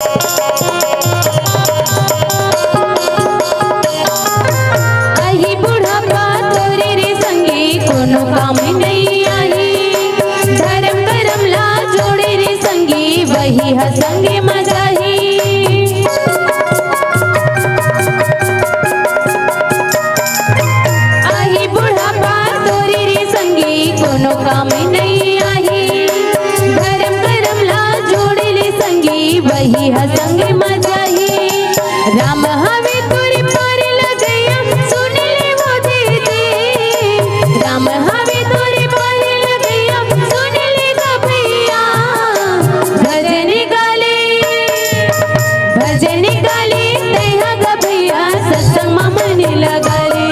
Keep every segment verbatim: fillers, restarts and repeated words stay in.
आही बुढ़ापा तोरे रे संगी, कोनो काम नइ आही। धरम करम ला जोड़े रे संगी, वही ह संगे म जाही। आही बुढ़ापा तोरे रे संगी, कोनो काम नइ आही। धरम करम ला जोड़े ले संगी, वही ह संग म जाही। राम हवे तोरे पार लगइया, सुन ले वो दीदी। राम हवे तोरे पार लगइया, सुन ले गा भैया। भजन गाले, भजन गाले, तैहा गा भैया, सत्संग म मन लगा ले।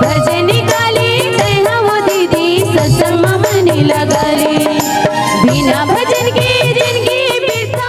भजन गाले, तैहा वो दीदी, सत्संग म मन लगा ले। बिना भजन के जिनगी बिरथा।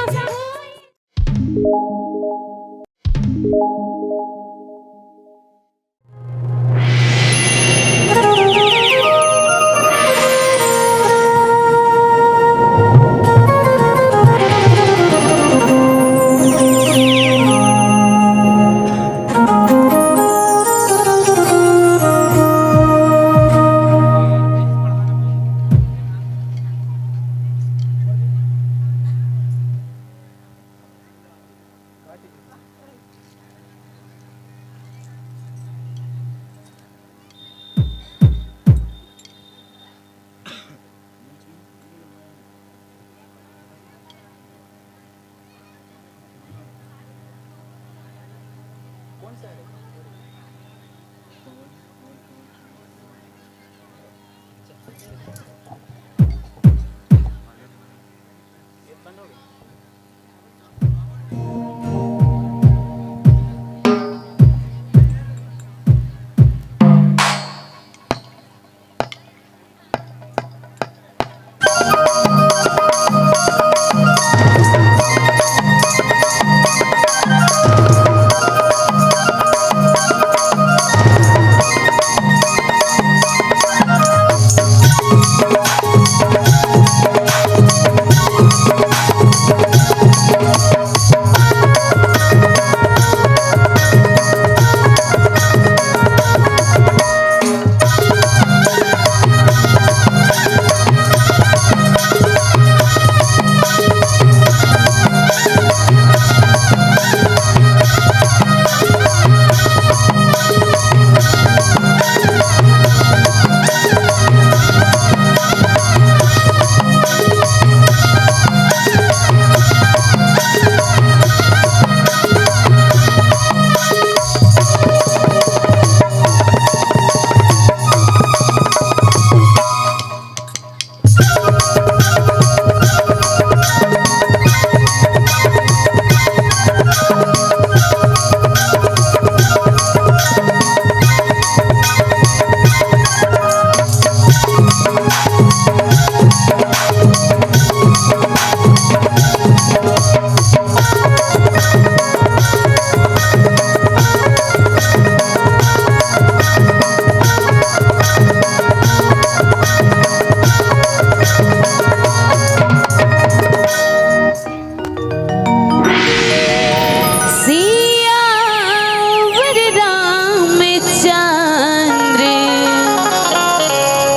सियावर रामचंद्र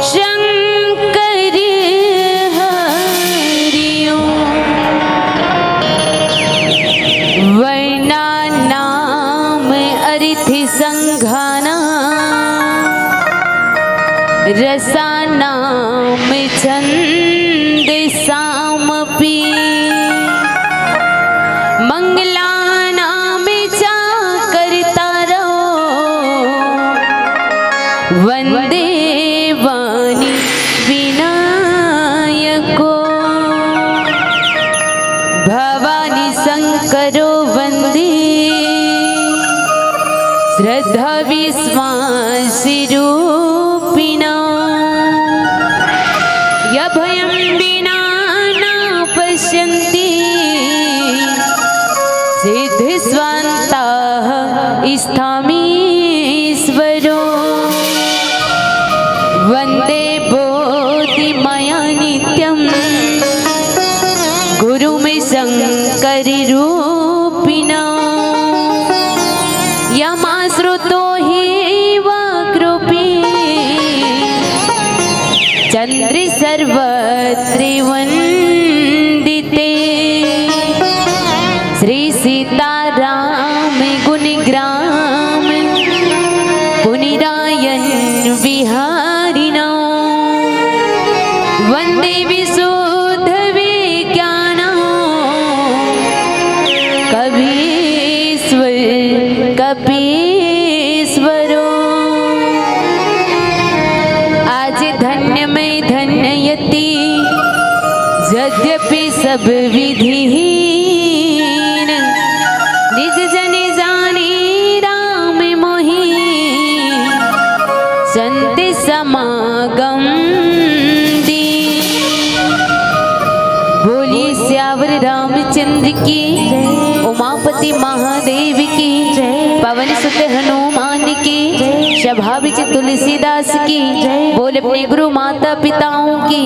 शंकर हरिओ। वैना नाम अर्थ संघाना, रसा नाम छंद सामपी, मंगला नाम चा करतारो, वंदे वाणी विनायको। भवानी शंकरो वंदे, श्रद्धा विश्वास रूपिणा। यभयं विना न पश्यन्ति सिद्धस्वान्ताः स्थामीश्वरो। वन्दे बोधिमया नित्यं गुरुं शंकर रूपिणा यमाश्रुतो हे वा कृपी चंद्र सर्वत्रिवंदिते श्री सीताराम गुणग्राम पुनिरायन विहारिणो वंदे विशुद्ध विज्ञानो कवीश्वर कपीश्वरो। आज धन्य मैं धन्ययति यद्यपि सब विधिहीन निज जन जानी राम मोहि संत समागम दी। बोलिए सियावर रामचंद्र की, उमापति महादेव की, पवन सुत हनुमान की, सभा बिच तुलसीदास की, बोल अपने गुरु माता पिताओं की,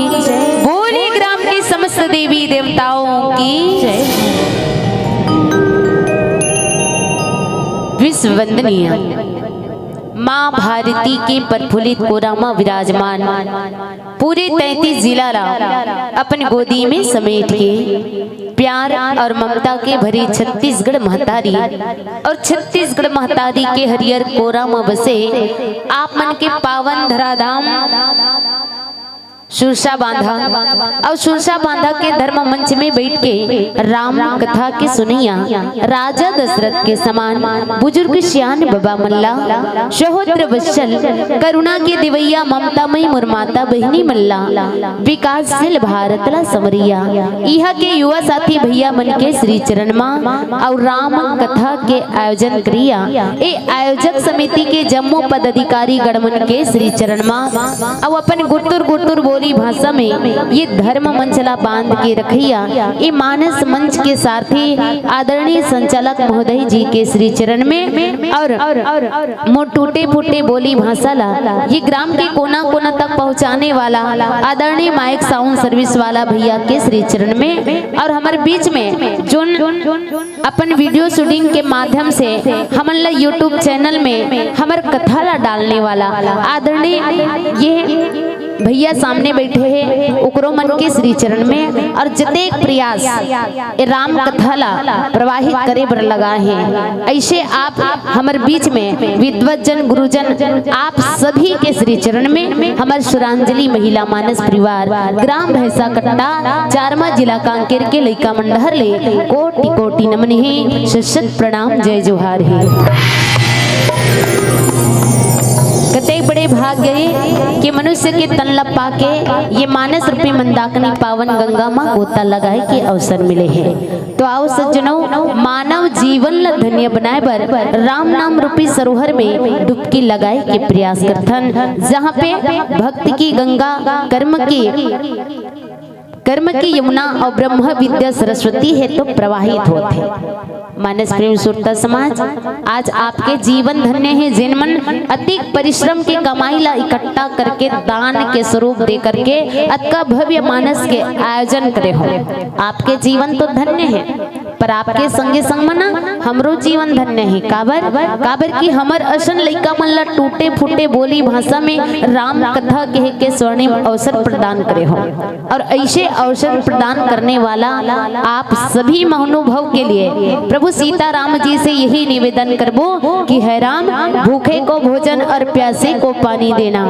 बोलिए ग्राम की समस्त देवी देवताओं की। विश्व वंदनीय माँ भारती के प्रफुल्लित कोरा म विराजमान पूरे तैंतीस जिला ला अपन गोदी में समेट के प्यार और ममता के भरी छत्तीसगढ़ महतारी और छत्तीसगढ़ महतारी के हरियर कोरा म बसे आप मन के पावन धराधाम सुरसा बांधा अउ सुरसा बांधा के धर्म मंच में बैठ के राम कथा के सुनइया राजा दशरथ के समान बुजुर्ग सियान बबा मन ला, सहोदर वत्सल करुणा के देवैया ममता मई मोर माता बहिनी मन ला, विकासशील भारत ला समरैया इहा के युवा साथी भैया मन के श्री चरण मा अउ राम कथा के आयोजन करिया ए आयोजक समिति के जम्मो पदाधिकारी गण मन के श्री चरण मा अउ अपन गुरतुर गुरतुर बोली भाषा में ये धर्म मंच ला बांध के रखइया ए मानस मंच के सारथी आदरणीय संचालक महोदय जी के श्री चरण में अउ मोर टूटे फूटे बोली भाषा ला ये ग्राम के कोना कोना तक पहुँचाने वाला आदरणीय माइक साउंड सर्विस वाला भैया के श्री चरण में अउ हमर बीच में जोन अपन वीडियो शूटिंग के माध्यम से हमन ला YouTube चैनल में हमर कथा ला डालने वाला आदरणीय ये भैया सामने बैठे हे, ओकरो मन के श्री चरण में अउ जतेक प्रयास ए राम कथा ला प्रवाहित करे बर लगा हे, अइसे आप हमर बीच में विद्वत जन गुरुजन आप सभी के श्री चरण में हमर सुरांजलि महिला मानस परिवार ग्राम भैंसा कट्टा चारमा जिला कांकेर के लइका मन डहर ले कोटि कोटि नमन हे, शत शत प्रणाम, जय जोहार हे। कतेक बड़े भाग्य हे कि मनुष्य के तन ला पाके ये मानस रूपी मंदाकिनी पावन गंगा मा गोता लगाए के अवसर मिले हे। तो आओ सज्जनों, मानव जीवन ला धन्य बनाए बर राम नाम रूपी सरोवर में डुबकी लगाए के प्रयास करथन, जहाँ पे भक्ति की गंगा, कर्म की कर्म की यमुना अउ ब्रह्म विद्या सरस्वती हे तो प्रवाहित होत हे। मानस प्रेम सुरता समाज, आज आपके जीवन धन्य हे, जेन मन अतिक परिश्रम के कमाई ला इकट्ठा करके दान के स्वरूप दे करके अतका भव्य मानस के आयोजन करे हो। आपके जीवन तो धन्य हे, पर आपके संगे संग म ना हमरो जीवन धन्य हे। काबर? काबर कि हमर असन लइका मन ला टूटे फूटे बोली भाषा में राम कथा कहे के स्वर्णिम अवसर प्रदान करे हो। अउ अइसे अवसर प्रदान करने वाला आप सभी महानुभाव के लिए प्रभु सीताराम जी से यही निवेदन करबो कि हे राम, भूखे को भोजन अउ प्यासे को पानी देना।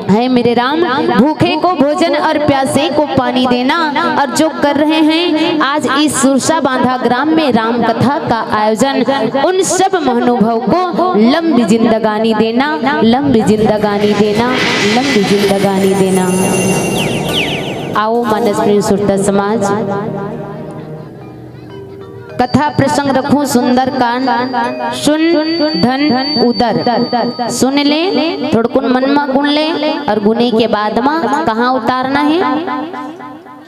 हे मेरे राम, भूखे को भोजन अउ प्यासे को पानी देना। अउ जो कर रहे हैं आज इस सुरसा बांधा ग्राम में राम कथा का आयोजन, उन सब महानुभाव को लंबी जिंदगानी देना, लंबी जिंदगानी देना, लंबी जिंदगानी देना। आओ मानस प्रेम सुरता समाज, कथा प्रसंग रखूं सुंदर कांड, सुन धन उदर। सुन ले, थोड़कुन मन मा गुन ले, अउ गुने के बाद मा कहाँ उतारना हे।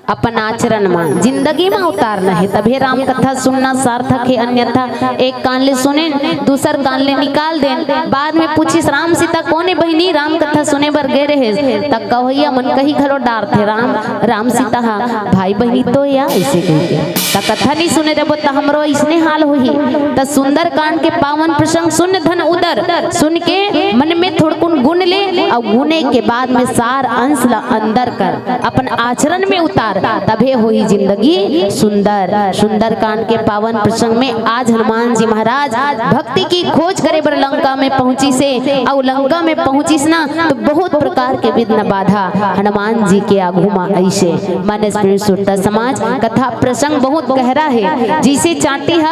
अपन आचरण म, जिंदगी म उतारना हे, तभे राम कथा सुनना सार्थक हे। अन्यथा एक कान ले सुनेन, दूसर कान ले निकाल देन, बाद में पूछिस, "राम सीता कोन ए बहिनी, राम कथा सुने बर गे रहेस?" त कहोइया मन कही घलो डारथे, "राम, राम सीता हा भाई बहिनी तो या," अइसे कहिके। त कथा नइ सुने रहिबो त हमरो अइसने हाल होही। त सुंदरकांड के पावन प्रसंग सुन धन उदर, सुन के मन में थोड़कुन गुन ले, अउ गुने के बाद में सार अंश ला अंदर कर, अपन आचरण में उतार, तभे होही जिंदगी सुंदर। सुंदरकांड के पावन प्रसंग में आज हनुमान जी महाराज भक्ति की खोज करे बर लंका में पहुंचिस हे, अउ लंका में पहुंचिस ना तो बहुत प्रकार के विघ्न बाधा हनुमान जी के आगू म अइसे। मानस प्रेमी श्रोता समाज, कथा प्रसंग बहुत गहरा हे। जइसे चांटी ह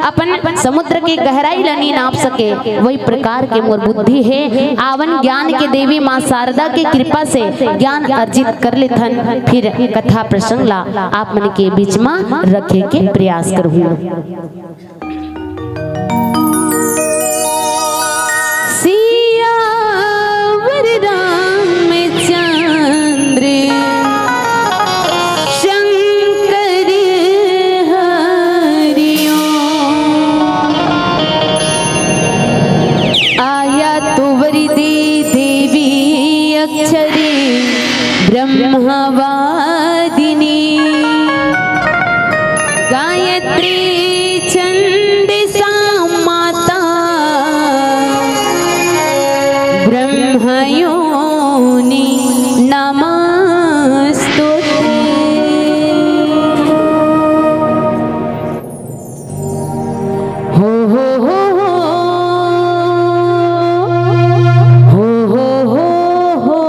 अपन समुद्र के गहराई ला नइ नाप सके, वही प्रकार के मोर बुद्धि हे। आवन ज्ञान के देवी माँ शारदा के कृपा से ज्ञान अर्जित कर लेथन, फिर कथा प्रसंग ला आप मन के बीच म रखे के प्रयास करहूँ। सियावर रामचंद्र शंकर हरिओ। आया तो वरदे देवी अक्षर ब्रह्मवादिनी। गायत्री छंदसा माता ब्रह्मयोनि नमस्तुते। हो हो हो हो। हो हो हो हो।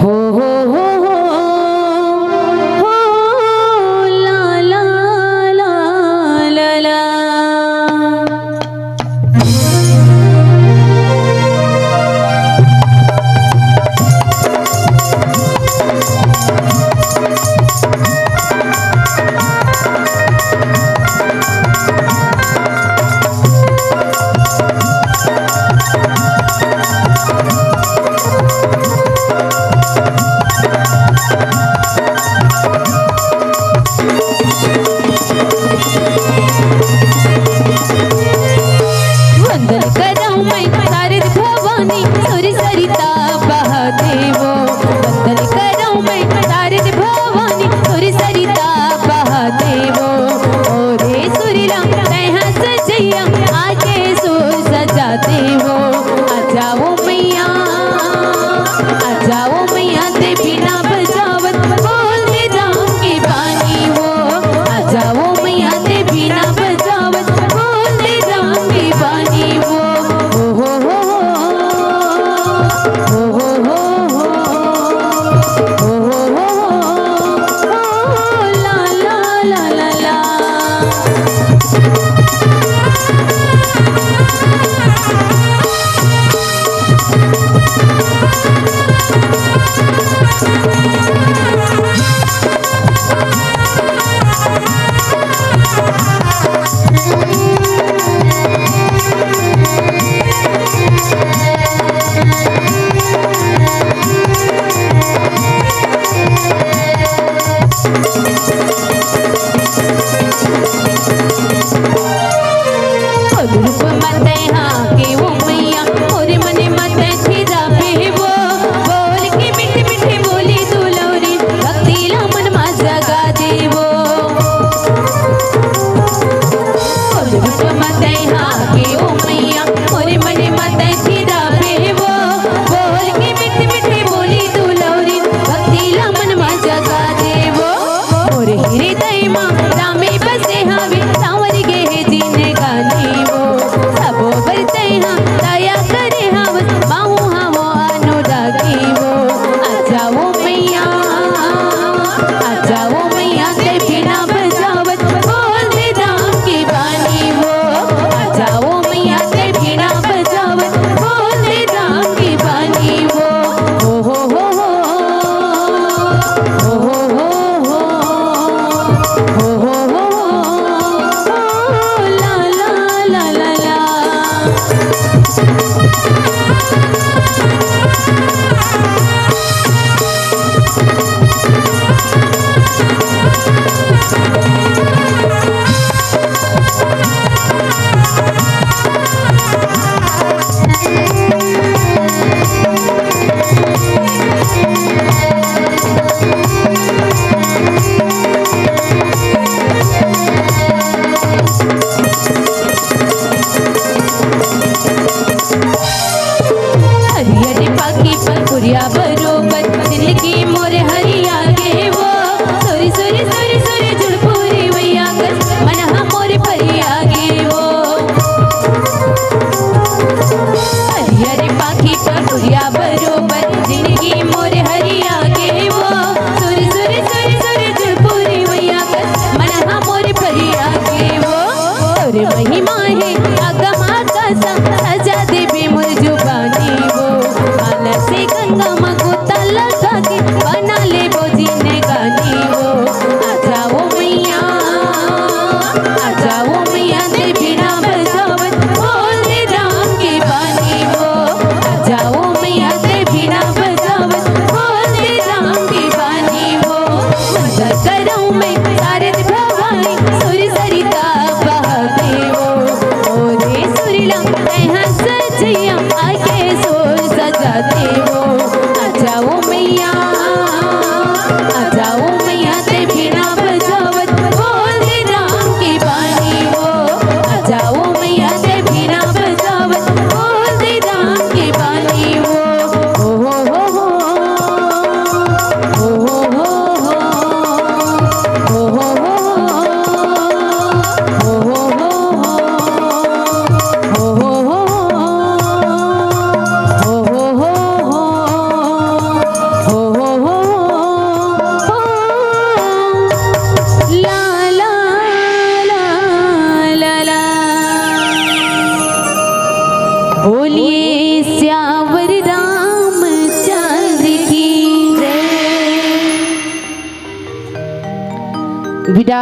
हो हो हो हो। हो ला ला।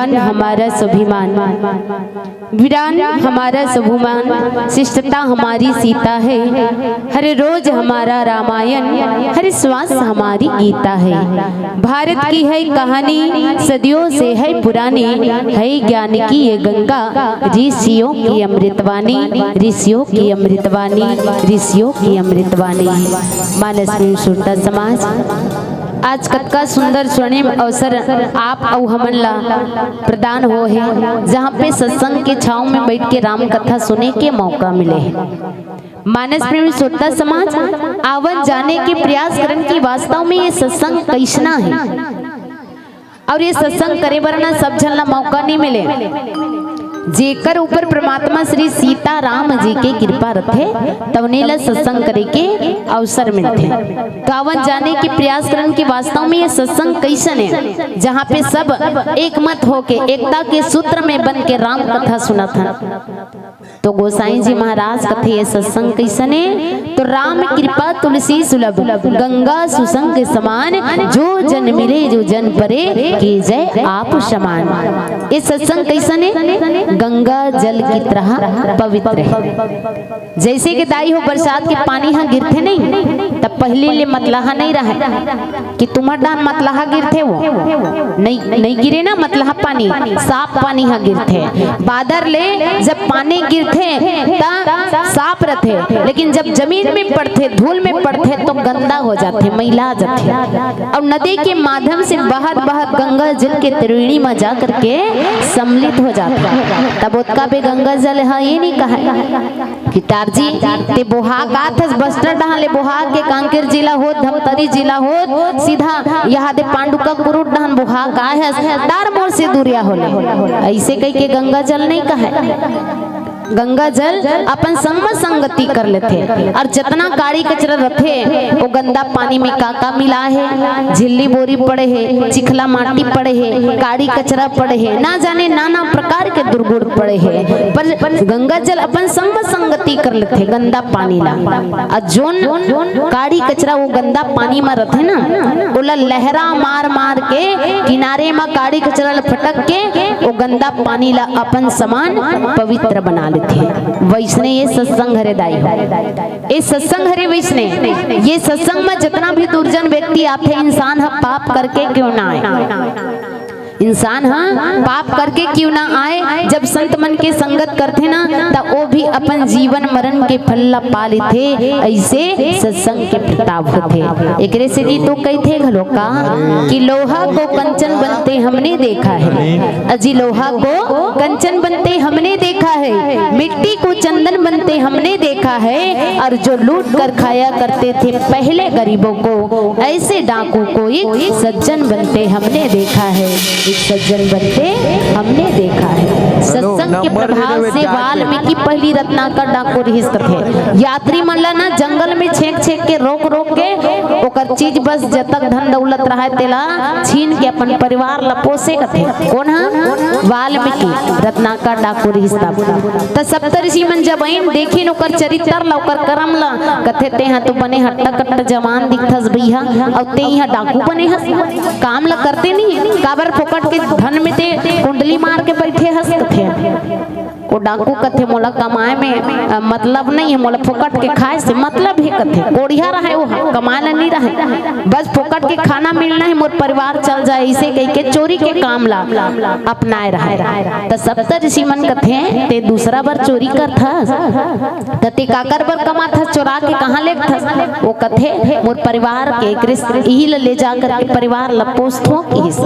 हमारा स्वाभिमान, वीरान हमारा स्वाभिमान, शिष्टता हमारी सीता है। हर रोज हमारा रामायण, हर श्वास हमारी गीता है। भारत की है कहानी, सदियों से है पुरानी, है ज्ञान की ये गंगा, ऋषियों की अमृतवाणी, ऋषियों की अमृतवाणी, ऋषियों की अमृतवाणी। मानस में सुरता समाज, आज कतका सुंदर स्वर्णिम अवसर आप अउ हमन ला प्रदान हो हे, जहाँ पे सत्संग के छांव में बैठ के राम कथा सुने के मौका मिले हे। मानस प्रेमी श्रोता समाज, आवन जाने के प्रयास करन कि वास्तव में ये सत्संग कैसना हे। अउ ये सत्संग करे बर ना सब झन ला मौका नहीं मिले। जेकर ऊपर परमात्मा श्री सीता राम जी के कृपा रथे, तवने ला सत्संग करे के अवसर मिलथे। तो आवन जाने के प्रयास करन कि वास्तव में ये सत्संग कैसन हे, जहाँ पे सब एक मत होके एकता के सूत्र में बन के राम कथा सुनत हन। तो गोसाई जी महाराज कथे, ये सत्संग कैसन हे? तो राम कृपा तुलसी सुलभ, गंगा सुसंग समान, जो जन मिले जो जन परे, कीजे आप समान। ये सत्संग कैसन हे? गंगा जल की तरह पवित्र हे। जैसे कि दाई हो, बरसात के पानी ह गिरथे नहीं, तब पहली ले मतलहा नहीं रहे कि तुम्हर डाहन मतलहा गिरथे, वो नहीं, नहीं गिरे ना मतलहा पानी, साफ पानी ह गिरथे। बादर ले जब पानी गिरथे त साफ रथे, लेकिन जब जमीन में पड़थे, धूल में पड़थे, तो गंदा हो जाथे, मैला जाथे। अउ नदी के माध्यम से बहत बहत गंगा जल के त्रिवेणी में जा करके सम्मिलित हो जाथे। तब ओतका बे गंगा जल ह ये नहीं कहे कि तारजी, ते बोहा का थस बस्तर डहान ले बोहा के कांकेर जिला होत, धमतरी जिला होत, सीधा यहाँ दे पांडुका कुरूट डहान बोहा का हस, तार मोर से दूरिया होले। ऐसे कह के गंगा जल नहीं कहे। गंगा जल अपन संग म संगति कर लेथे। अउ जतना काड़ी कचरा रथे, वो गंदा पानी में का का मिला हे, झिल्ली बोरी पड़े हे, चिखला माटी पड़े हे, काड़ी कचरा पड़े हे, ना जाने नाना प्रकार के दुर्गुण पड़े हे, पर गंगा जल अपन संग म संगति कर लेथे गंदा पानी ला। अउ जोन काड़ी कचरा वो गंदा पानी म रथे ना, ओला लहरा मार मार के किनारे म काड़ी कचरा ल फटक के वो गंदा पानी ला अपन समान पवित्र बना लेथे। वैसने ये सत्संग हरे दाई हो, ये सत्संग हरे वैसने, ये सत्संग म जतना भी दुर्जन व्यक्ति आथे, इंसान ह पाप करके क्यों ना आए, इंसान ह पाप करके क्यों ना आए, जब संत मन के संगत करथे ना, त वो भी अपन जीवन मरण के फल ला पा लेथे। ऐसे सत्संग के प्रताप होथे। एकरे सेती तो कहिथे घलो का कि लोहा को कंचन बनते हमने देखा है, अजी लोहा को कंचन बनते हमने देखा है, मिट्टी को चंदन बनते हमने देखा है, और जो लूट कर खाया करते थे पहले गरीबों को, ऐसे डाकू को एक सज्जन बनते हमने देखा है, एक सज्जन बनते हमने देखा है। सत्संग के प्रभाव से वाल्मीकि पहली रत्नाकर डाकू रिहिस कथे। यात्री मन ला ना जंगल में छेक छेक के, रोक रोक के ओकर चीज बस जतक धन दौलत रहय तेला छीन के अपन परिवार ला पोसे कथे। कोन ह? वाल्मीकि। रत्नाकर डाकू रिहिस तब। त सप्तऋषि मन जब आइन, देखिन ओकर चरित्र ला, ओकर करम ला, कथे, "तेहा तो बने हट्टा कट्टा जवान दिखथस भैया, अउ ते इहाँ डाकू बने हस, काम ला करते नहीं, काबर फोकट के धन में ते कुंडली मार के बैठे हस?" कथे। वो डाकू कथे, "मोला कमाए में, अ, मतलब नहीं है, मोला फोकट के खाए से मतलब है।" कथे, कोढ़िया रहे वो, कमाए ला नहीं रहे, बस फोकट के खाना मिलना है, मोर परिवार चल जाए, इसे कह के चोरी के काम ला अपनाए रहे। त सप्त ऋषि मन कथे, "ते दूसरा बर चोरी करथस, त ते काकर बर कमाथस, चोरा के कहाँ लेगथस?" वो कथे, "मोर परिवार के, एकरे से इही ला ले जा करके परिवार ला पोसथों किहिस।"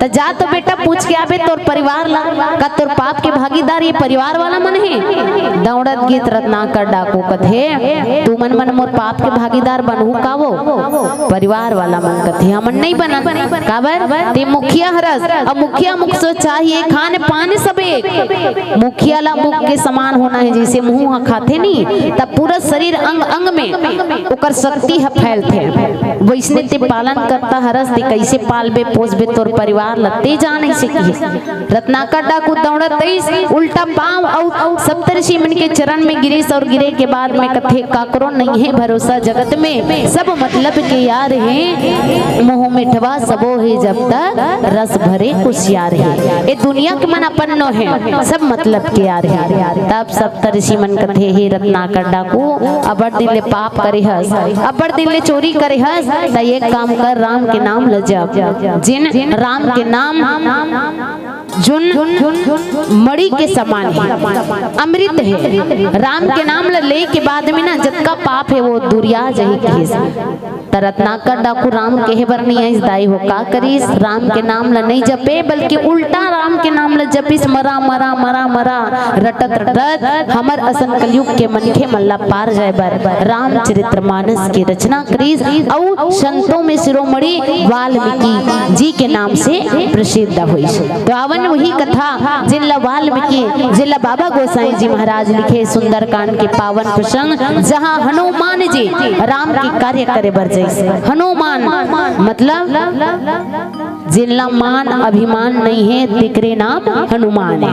त जा तो बेटा पूछ के आबे तोर परिवार ला, का तोर पाप के भागीदार ये परिवार वाला मन हे? दौड़त गिस रत्नाकर डाकू कथे, "तुमन मन मोर पाप के भागीदार बनहू का वो?" परिवार वाला मन कथे, "हमन नहीं बनन।" काबर? ते मुखिया हरस, अउ मुखिया मुख से चाहिए खान पान सबे। मुखिया ला मुख के समान होना है, जैसे मुंह ह खाथे नी, तब पूरा शरीर अंग अंग में ओकर शक्ति ह फैलथे। वैसने ते पालन करता हरस, ते कैसे पालबे पोसबे तोर परिवार ला, ते जान ऐसे किहिस। रत्नाकर डाकू दौड़त आइस, उल्टा पांव अउ सप्तऋषि मन के चरण में गिरिस अउ गिरे के बाद में कथे, काकरो नइ हे भरोसा जगत में, सब मतलब के यार हे, मोह मिटवा सबो हे जब तक रस भरे कुसियार हे। ए दुनिया के मन अपन नो हे, सब मतलब के यार हे। तब सप्तऋषि मन कथे, हे रत्नाकर डाकू, अब्बड़ दिन ले पाप करे हस, अब्बड़ दिन ले चोरी करे हस, त एक काम कर, राम के नाम ल जप। जिन राम के नाम जुन मणि के समान हे, अमृत हे। राम के नाम ल ले के बाद में ना जतका पाप हे वो दुरिया जाही कहिस। त रत्नाकर डाकू राम कहे बर नइ आइस दाई हो, का करिस? राम के नाम ल नइ जपे, बल्कि उल्टा राम के नाम ल जपिस, मरा, मरा, मरा, मरा, रटत, रटत हमर असन कलयुग के मनखे मन ला पार जाए बर रामचरितमानस के रचना करिस अउ संतों में शिरोमणि वाल्मीकि जी के नाम से प्रसिद्ध होइस। तो आवन वही कथा जिन ला वाल्मीकि, जिन ला बाबा गोसाई जी महाराज लिखे सुंदरकांड के पावन प्रसंग, जहाँ हनुमान जी राम के कार्य करे बर जइस। हनुमान मतलब जिन ला मान अभिमान नइ हे, तेकरे नाम हनुमान हे।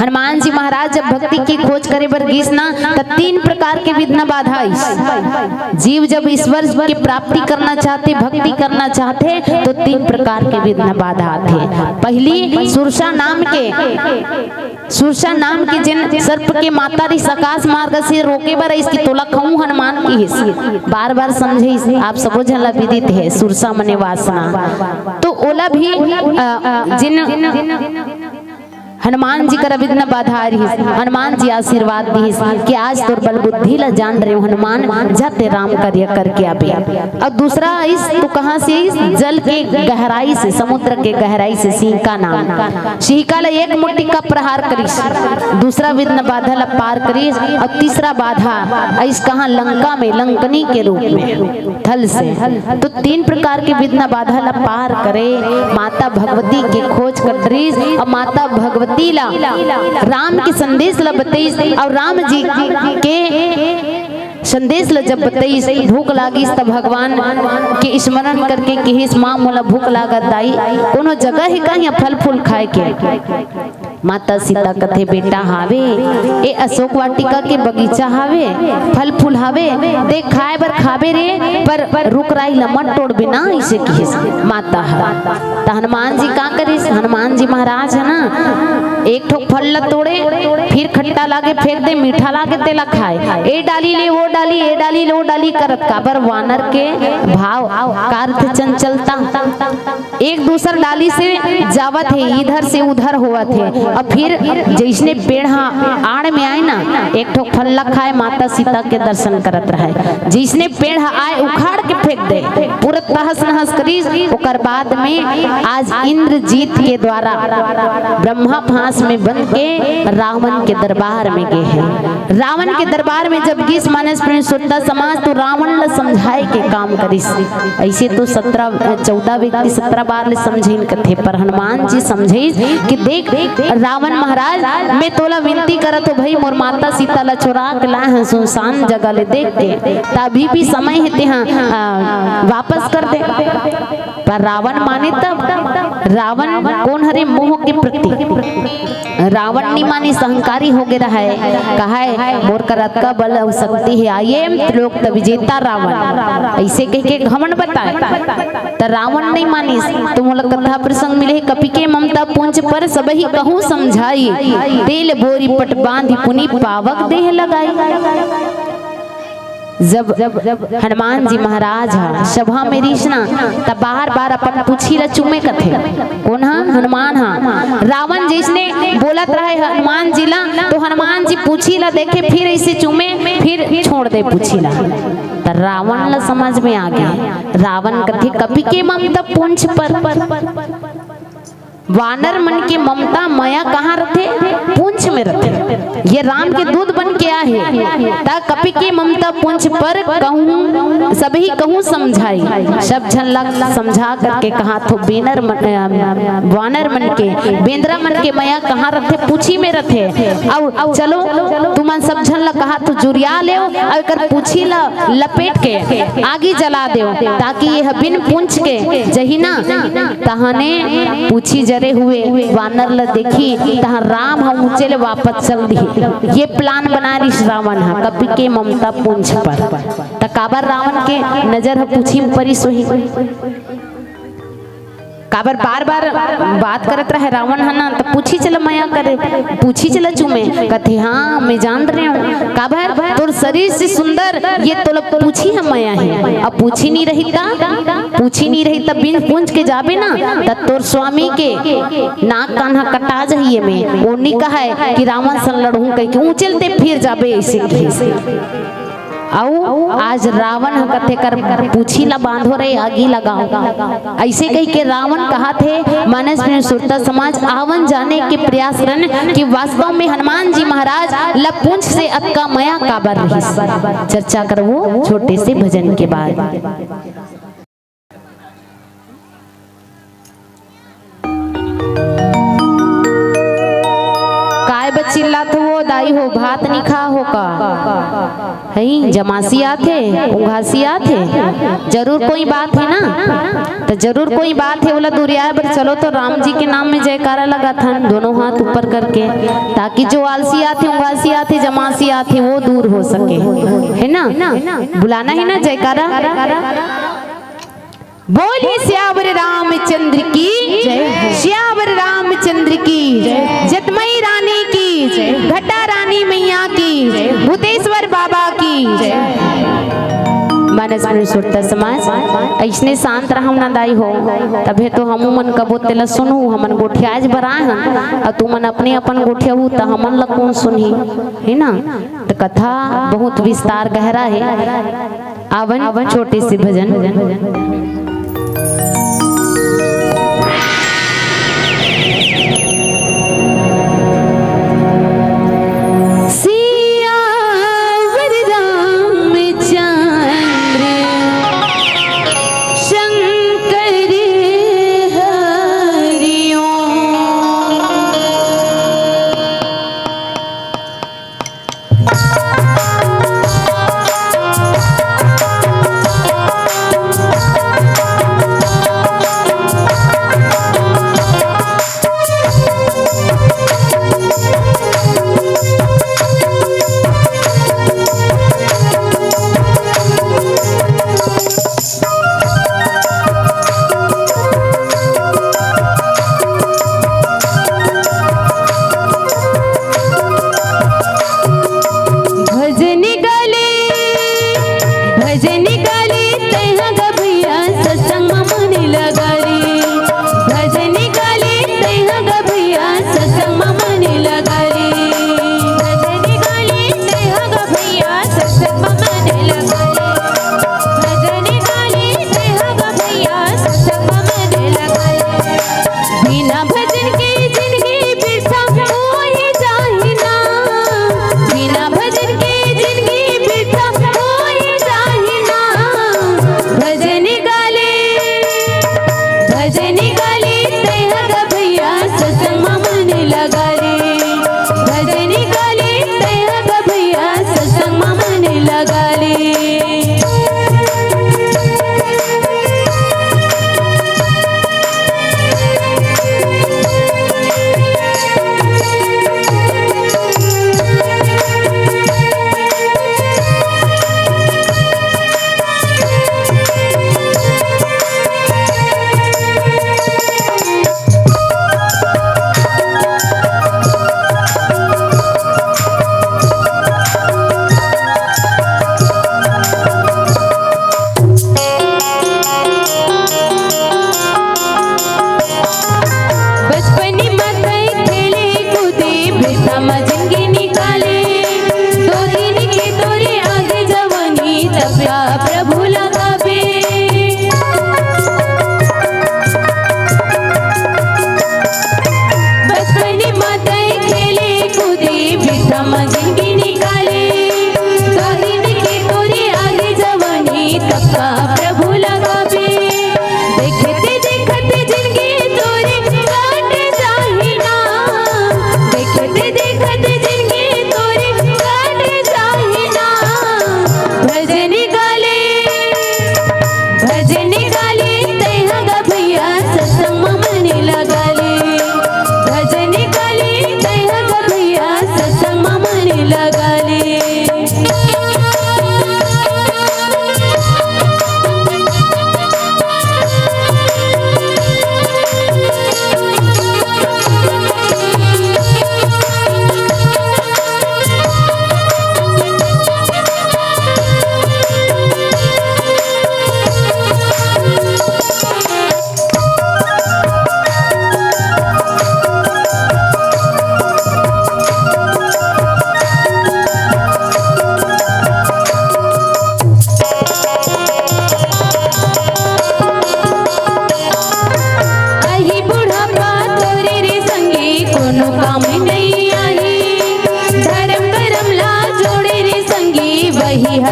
हनुमान जी महाराज जब भक्ति के खोज करे बर गिस ना, त तीन प्रकार के विघ्न बाधा आइस। जीव जब ईश्वर के प्राप्ति करना चाहथे, भक्ति करना चाहथे, तो तीन प्रकार के विघ्न बाधा आथे। पहली सुरसा नाम के, सुरसा नाम के जेन सर्प के माता रिस आकाश मार्ग से रोके बर आइस कि तोला खाहूं हनुमान किहिस, बार बार समझाइस। आप सबो झन ला विदित हे, सुरसा मने वासना। तो ओला भी, अ, जिन हनुमान जी करा विघ्न बाधा आ रिहिस, हनुमान जी आशीर्वाद दिहिस कि आज तोर बल बुद्धि ला जान डरेंव हनुमान, जा तें राम कार्य करके आबे। अउ दूसरा आइस तो कहाँ से आइस? जल के गहराई से, समुद्र के गहराई से सिंहिका नाम। सिंहिका ला एक मुट्ठी का प्रहार करिस, दूसरा विघ्न बाधा ला पार करिस, अउ तीसरा बाधा आइस कहाँ? लंका में, लंकनी के रूप में। थल से। तो तीन प्रकार के विघ्न बाधा ला पार करे, माता भगवती के खोज करत रिस अउ माता भगवती ला राम के संदेश ला बतइस अउ राम जी के संदेश ला जब बतइस, भूख लागिस त भगवान के स्मरण करके किहिस, माँ मोला भूख लागत दाई, कोनो जगह हे का इहाँ फल फूल खाए के? माता सीता कथे, बेटा हावे, ए अशोक वाटिका के बगीचा हावे, फल फूल हावे, तें खाए बर खाबे रे, पर रुख राई ल मत टोड़बे ना, अइसे किहिस माता ह। त हनुमान जी का करिस? हनुमान जी महाराज ह ना, एक ठो फल ल तोड़े, फिर खट्टा लागे फेंक दे, मीठा लागे तेला खाए, ए डाली ले वो डाली, ए डाली ले वो डाली करत, काबर वानर के भाव, का रथे चंचलता। एक दूसर डाली से जावत हे, इधर से उधर होवत हे, अउ फिर जइसने पेड़ ह आड़ में आए ना, एक ठो फल ला खाए, माता सीता के दर्शन करत रहय, जइसने पेड़ ह आए उखाड़ के फेंक दे, पूरा तहस नहस करिस। ओकर बाद में आज इंद्रजीत के द्वारा ब्रह्मा फांस में बंध के रावण के दरबार में गे हे। रावण के दरबार में जब गिस, मानस प्रेम श्रोता समाज, तो रावण ला समझाए के काम करिस। अइसे तो सत्रह, चौदह व्यक्ति सत्रह बार ले समझइन कथे, पर हनुमान जी समझइस कि देख रावण महाराज, मैं तोला विनती करत हों भई, मोर माता सीता ला चोरा के लाए हंव सुनसान जगह ले देख के, त अभी भी समय हे, तेहा, आ, वापस कर दे। पर रावण माने तब? रावण कोन हरे? मोह के प्रतीक। रावण नइ मानिस, अहंकारी होगे रहय, कहय, मोर करा अतका बल अउ शक्ति हे, I am त्रिलोक विजेता रावण, अइसे कहिके घमंड बताय। त रावण नइ मानिस। त मोला कथा प्रसंग मिले हे, कपि के ममता पूंछ पर, सबहि कहूँ समझाई, तेल बोरी पट बांधि पुनि पावक देह लगाई। जब हनुमान जी महाराज ह सभा में रिहिस ना, त बार-बार अपन पूछी ला चूमे कथे। कोन ह? हनुमान ह। रावण जइसने बोलत रहय हनुमान जी ला, तो हनुमान जी पूछी ला देखे, फिर अइसे चूमे, फिर छोड़ दे पूछी ला। त रावण ला समझ में आगे। रावण कथे, कपि के ममता पूंछ पर। वानर मन के ममता मया कहाँ रथे? पूंछ में रथे। ये राम के दूत बन के आए हे, त कपि के ममता पूंछ पर कहूँ, सबहि कहूँ समझाई। सब झन ला समझा करके कहाथों, बेनर मन, अ, वानर मन के, बेंदरा मन के मया कहाँ रथे? पूछी में रथे। अउ चलो, तुमन सब झन ला कहाथों, जुरिया लेव, अउ एकर पूछी ला लपेट के आगी जला देव, ताकि ये बिन पूंछ के जही ना, तहाने पूछी गुजरे हुए वानर ल देखी, तहाँ राम ह ऊंचे ले वापस चल दिही। ये plan बना रिस रावण ह कपि के ममता पुंज पर। त काबर रावण के नजर ह पूछी म परिस होही? काबर बार-बार बात करत रहे रावण ह ना, त पूछी चला मया करे, पूछी चला चूमे। कथे, "हाँ, मैं जान रहे हूँ।" काबर तोर शरीर से सुंदर ये तोला पूछी ह मया हे। अब पूछी नहीं रही त, पूछी नहीं रही त बिन पूछ के जाबे ना, त तोर स्वामी के नाक कान ह कटा जाही। एमे ओ नी कहय कि रावण सन लड़हूं कहिके, ऊंचे ल ते फिर जाबे, अइसे कहिस। अउ आज रावण ह कथे कर पूछी ला बांधो रे, आगी लगाओ, अइसे कहिके रावण कहत हे। मानस में सुरता समाज आवन जाने के प्रयास करन कि वास्तव में हनुमान जी महाराज ला पूंछ से अतका मया काबर रहिस। चर्चा करबो छोटे से भजन के बाद। काय बर चिल्लात हो दाई हो, भात नी खा हो का? हई, जमासी आथे, उंघासी आथे, जरूर कोई बात हे ना? त जरूर कोई बात हे, ओला दुरियाए बर चलो तो राम जी के नाम में जयकारा लगाथन, दोनों हाथ ऊपर करके, ताकि जो आलसी आथे, उंघासी आथे, जमासी आथे, वो दूर हो सके, हे ना? बुलाना हे ना जयकारा। बोलिए सियावर रामचंद्र की जय। सियावर रामचंद्र की जय। जतमई रानी की जय। घटा रानी मैया की जय। भूतेश्वर बाबा की जय। मानस पुरुषोत्तम समाज, अइसने शांत रहव ना दाई हो, तभे तो हमू मन कबो तेला सुनहू। हमन गोठियाज बर आए हन, अउ तुमन अपने अपन गोठियाहू, त हमन ला कोन सुनही, हे ना? त कथा बहुत विस्तार गहरा हे। आवन छोटे से भजन। सियावर रामचंद्र शंकर हरिओम।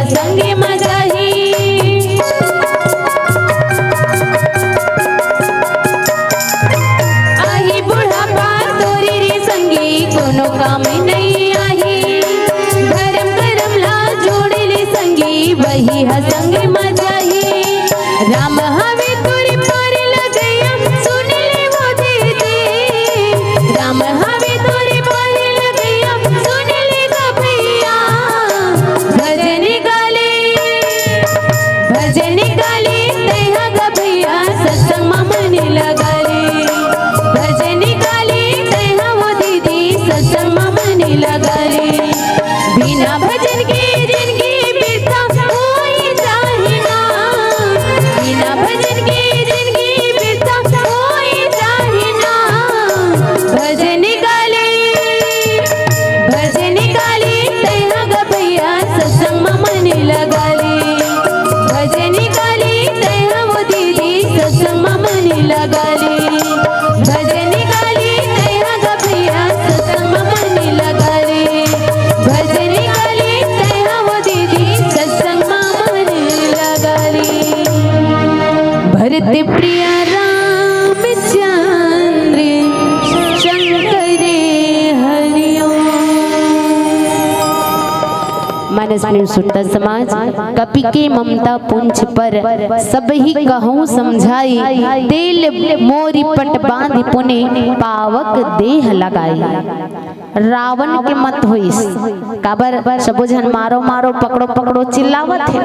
संगे म जाही। आही बुढ़ापा तोरे रे संगी, कोनो काम नइ आही। धरम करम ला जोड़े ले संगी, वही ह संगे म जाही। राम हवे तोरे पार लगइया, सुन ले वो दीदी। राम हवे तोरे पार लगइया, सुन ले गा भैया। भजन गाले, भजन गाले, तैहा गा भैया, सत्संग म मन लगा ले। भजन गाले, तैहा वो दीदी, सत्संग म मन लगा ले। बिना भजन के जिनगी बिरथा होई जाही ना। बिना भजन के जिनगी बिरथा होई जाही ना। भजन गाले, भजन गाले, तैहा गा भैया, सत्संग म मन लगा ले। भजन गाले, तैहा वो दीदी, सत्संग म मन लगा ले। भजन गाले, तैहा गा भैया, सत्संग म मन लगा ले। भजन गाले, तैहा वो दीदी, सत्संग म मन लगा ले। भरत प्रिया रामचंद्र शंकर हरिओम। मानस प्रेम सुरता समाज, कपि के ममता पुंछ पर, सबहि कहूँ समझाई, तेल मोरी पट बाँधि पुनि पावक देह लगाई। रावण के मत होइस, काबर सबो झन मारो मारो, पकड़ो पकड़ो चिल्लावत हे।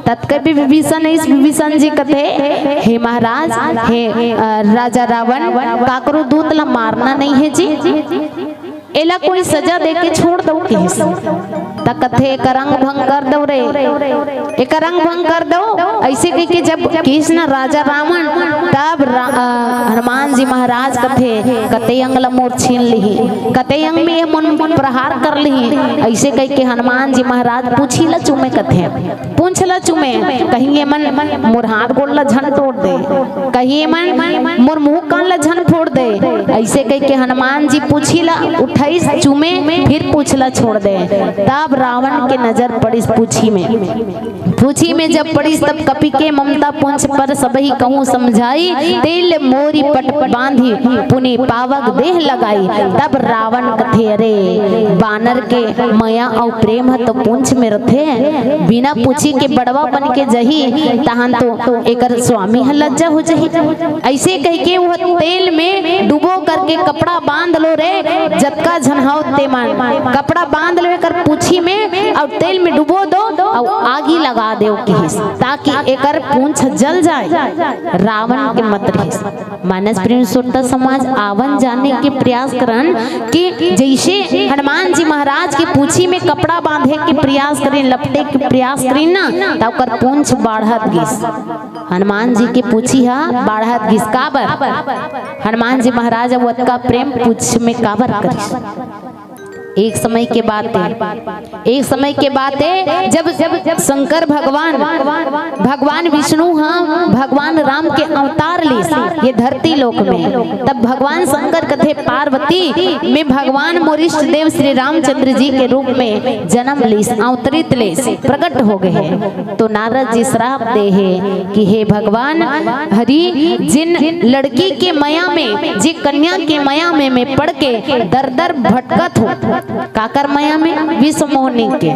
ततके भी विभीषण आइस, विभीषण जी कथे, हे महाराज, हे, अ, राजा रावण, काकरो दूत ला मारना नइ हे जी, एला कोई सजा दे के छोड़ दव किहिस। त कथे, एकर अंग भंग कर दव रे, एकर अंग भंग कर दव। अइसे कहिके जब किहिस न राजा रावण, तब रा-, अ, हनुमान जी महाराज कथे, कते अंग ल मोर छीन लिही, कते अंग में ये मन प्रहार कर लिही। अइसे कहिके हनुमान जी महाराज पूछी ल चूमे कथे, पूंछ ल चूमे, कहीं ये मन मोर हाथ गोड़ ल झन तोड़ दे, कहीं ये मन मोर मुंह कान ल झन फोड़ दे। अइसे कहिके हनुमान जी पूछी ल उठाइस चूमे, फिर पूंछ ल छोड़ दे। तब रावण के नजर पड़िस पूंछी में। पूंछी में जब पड़िस तब कपि के ममता पुंछ पर, सबहि कहूँ समझाई, तेल मोरी पट बाँधि पुनि पावक देह लगाई। तब रावण कथे, अरे, बानर के मया अउ प्रेम ह तो पूंछ में रथे, बिना पूंछी के बड़वा बन के जही, तहन तो एकर स्वामी ह लज्जा हो जही। अइसे कहिके वो तेल में डुबो करके कपड़ा बांध लो रे, जतका झन हव ते मन, कपड़ा बांध लो एकर पूंछी में अउ तेल में डुबो दो अउ आगी लगा देव किहिस, ताकि एकर पूंछ जल जाए। रावण के मत रिहिस। मानस प्रेम सुरता समाज, आवन जाने के प्रयास करन कि जइसे हनुमान जी महाराज के पूंछी में कपड़ा बांधे के प्रयास करिन, लपटे के प्रयास करिन ना, त ओकर पूंछ बाढ़त गिस। हनुमान जी के पूंछी ह बाढ़त गिस। काबर? हनुमान जी महाराज अब ओतका प्रेम पूंछ में काबर करिस? एक समय के बात हे, एक समय के बात हे, जब, जब शंकर भगवान, भगवान विष्णु ह भगवान राम के अवतार लीस ये धरती लोक में, तब भगवान शंकर कथे, पार्वती, में भगवान मोर इष्ट देव श्री रामचंद्र जी के रूप में जन्म लीस, अवतरित लीस, प्रकट हो गए हे। तो नारद जी श्राप दे हे कि हे भगवान हरि, जिन लड़की के मया में, जे कन्या के मया में मैं पड़ के दर दर भटकत हूँ। काकर मया में? विश्व मोहनी के।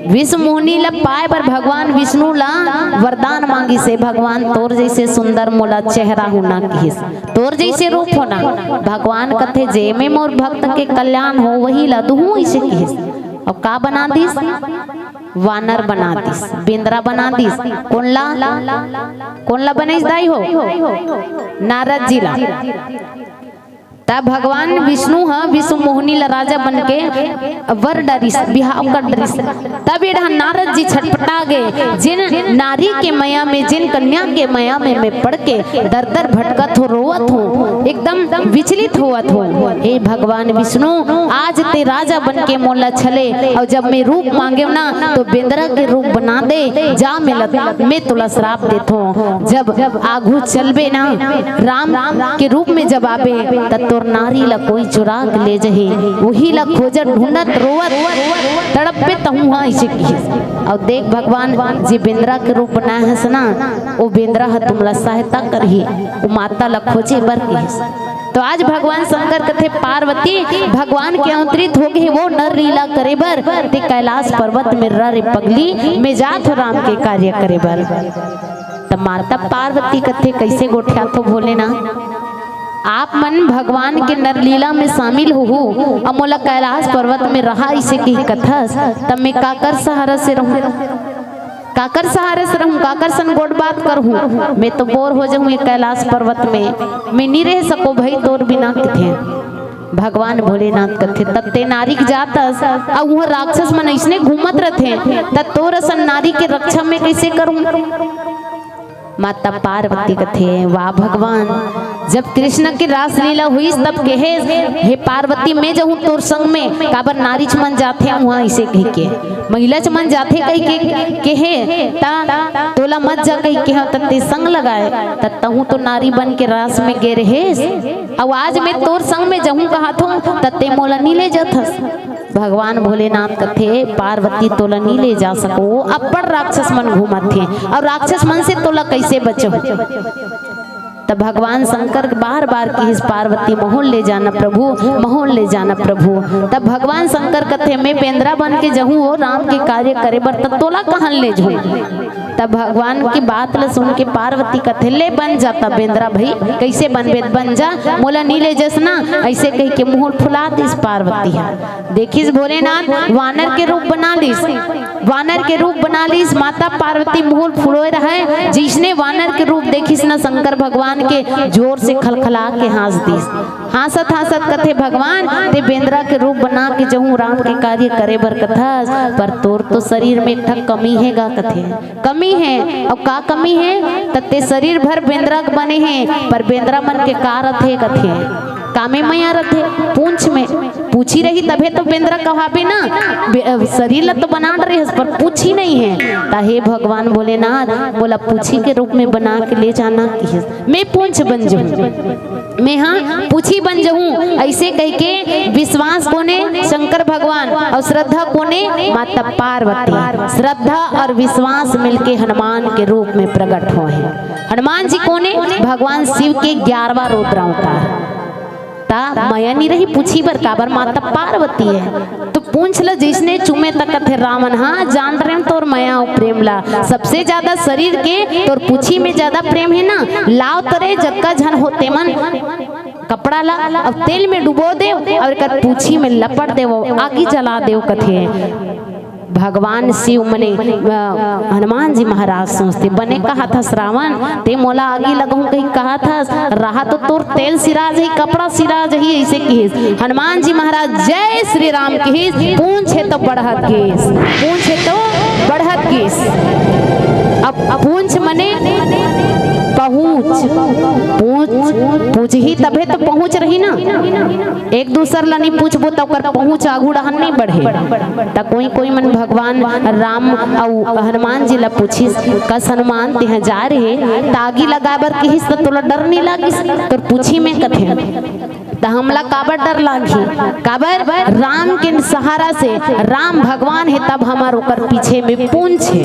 विश्व मोहनी ला पाए बर भगवान विष्णु ला वरदान मांगिस हे, भगवान तोर जइसे सुंदर मोला चेहरा होना किहिस, तोर जइसे रूप होना। भगवान कथे, जे में मोर भक्त के कल्याण हो, वही ला दुहूँ, अइसे किहिस। अब का बना दिस? वानर बना दिस, बेंदरा बना दिस। कोन ला? कोन ला बनाइस दाई हो? नारद जी ला। तब भगवान विष्णु ह विश्व मोहनी ला राजा बन के वर डरिस, बिहाव कर डरिस। तब ये डहन नारद जी छटपटा गे, जिन नारी के मया में, जिन कन्या के मया में मैं पड़ के दर दर भटकत हो, रोवत हो, एकदम विचलित होवत हो। हे भगवान विष्णु, आज ते राजा बन के मोला छले, अउ जब मैं रूप मांगेव ना, तो बेंदरा के रूप बना दे, जा मिलत, मैं तोला श्राप देथों। जब आगू चलबे ना, राम के रूप में जब आबे, त तोर नारी ला कोई चुरा के ले जही, उही ला खोजत ढूंढत रोवत तड़पबे तहूं हा, अइसे किहिस। अउ देख भगवान, जे बेंदरा के रूप बनाए हस ना, ओ बेंदरा ह तुमला सहायता करही, ओ माता ला खोजे बर किहिस। तो आज भगवान शंकर कथे, पार्वती, भगवान के अवतरित हो गे हे, वो नर लीला करे बर ते कैलाश पर्वत में रह रे पगली, मैं जात हो राम के कार्य करे बर। त माता पार्वती कथे, कइसे गोठियाथो भोलेनाथ, आप मन भगवान के नरलीला में शामिल होहू, अउ मोला कैलाश पर्वत में रहा अइसे कहि कथस, त मैं काकर सहारा से रहूं, काकर सहारा से रहूं, काकर सन गोठ बात करहूं? मैं तो बोर हो जहूं ये कैलाश पर्वत में, मैं नी रह सकों भई तोर बिना कथे। भगवान भोलेनाथ कथे, तब ते नारी के जात हस, अउ उहां राक्षस मन अइसने घूमत रथे, त तोर असन नारी के रक्षा मैं कइसे करहूं? माता पार्वती कथे, वाह भगवान, जब कृष्ण के रासलीला होइस तब कहेस, हे पार्वती, मैं जहूं तोर संग में, काबर नारीच मन जाथे उहां अइसे कहिके, महिलाच मन जाथे कहिके कहे, त तोला मत जा कहिके हंव, त ते संग लगाए, त तहूं तो नारी बन के रास में गे रहेस, अउ आज मैं तोर संग में जहूं कहत हंव, त ते मोला नी ले जाथस। भगवान भोलेनाथ कथे, पार्वती तोला नी ले जा सकों, अब्बड़ राक्षस मन घूमत हे, अउ राक्षस मन से तोला कइसे बचहूं? त भगवान शंकर बार बार किहिस, पार्वती महूं ल ले जाना प्रभु, महूं ल ले जाना प्रभु। तब भगवान शंकर कथे, मैं बेंदरा बन के जहूं ओ राम के कार्य करे बर, त तोला कहां ले जहूं? तब भगवान के बात ल सुन के पार्वती कथे, ले बन जा त बेंदरा भई, कइसे बनबे त बन जा, मोला नी ले जस ना, अइसे कहिके मुंह फुला दिस पार्वती ह। देखिस भोलेनाथ, वानर के रूप बना लिस, वानर के रूप बना लिस। माता पार्वती मुंह फुलोय रहय, जइसने वानर के रूप देखिस न शंकर भगवान के, जोर से खलखला के हांस दिस। हांसत हांसत कथे, भगवान, ते बेंदरा के रूप बना के जहूं राम के कार्य करे बर कथस, पर तोर तो शरीर में एक ठक कमी हे गा कथे। कमी हे, अउ का कमी हे? त ते शरीर भर बेंदरा के बने हे, पर बेंदरा मन के का रथे कथे? कामे मया रथे, पूंछ में। पूछी रही तभे तो बेंदरा कहाबे ना, बे-, अ, शरीर ला तो बना डरे हस, पर पूछी नहीं हे। त हे भगवान भोलेनाथ, मोला पूछी के रूप में बना के ले जाना किहिस, मैं पूंछ बन जहूं। मेंहा पूछी बन जहूं, अइसे कहिके विश्वास कोने? शंकर भगवान। अउ श्रद्धा कोने? माता पार्वती। श्रद्धा अउ विश्वास मिलके हनुमान के रूप में प्रगट होय हे। हनुमान जी कोने? भगवान शिव के ग्यारहवां रुद्र अवतार। त मया नी रही पूछी बर, काबर माता पार्वती हे। त पूंछ ल जइसने चूमे त कथे रावन, हां, जान रहेंव तोर मया अउ प्रेम ला। सबसे जादा शरीर के तोर पूंछी में जादा प्रेम हे ना। लाव तरे जतका झन हो तेमन कपड़ा ला अउ तेल में डुबो देव अउ एकर पूंछी में लपट देव, आगी जला देव कथे। भगवान शिव मने, अ, हनुमान जी महाराज सोचथे, बने कहत हस रावन, ते मोला आगी लगहूं कहि कहत हस, रहा तो तोर तेल सिरा जही, कपड़ा सिरा जही, अइसे किहिस। हनुमान जी महाराज जय श्री राम किहिस, पूंछ हे तो बढ़त गिस, पूंछ हे तो बढ़त गिस। अब, अब पूंछ मने पहुंच, पूंछ, पूंछ ही तभे तो पहुंच रही ना। एक दूसर ला नी पूछबो त ओकर पहुंच आगू डहन नी बढ़े। त कोई कोई मन भगवान राम अउ हनुमान जी ला पूछिस, कस हनुमान तेहा जा रहे त आगी लगाए बर किहिस त तोला डर नी लागिस? तोर पूछी में कथे त हमला काबर डर लागही? काबर राम के सहारा से, राम भगवान हे तब हमर ओकर पीछे में पूंछ हे।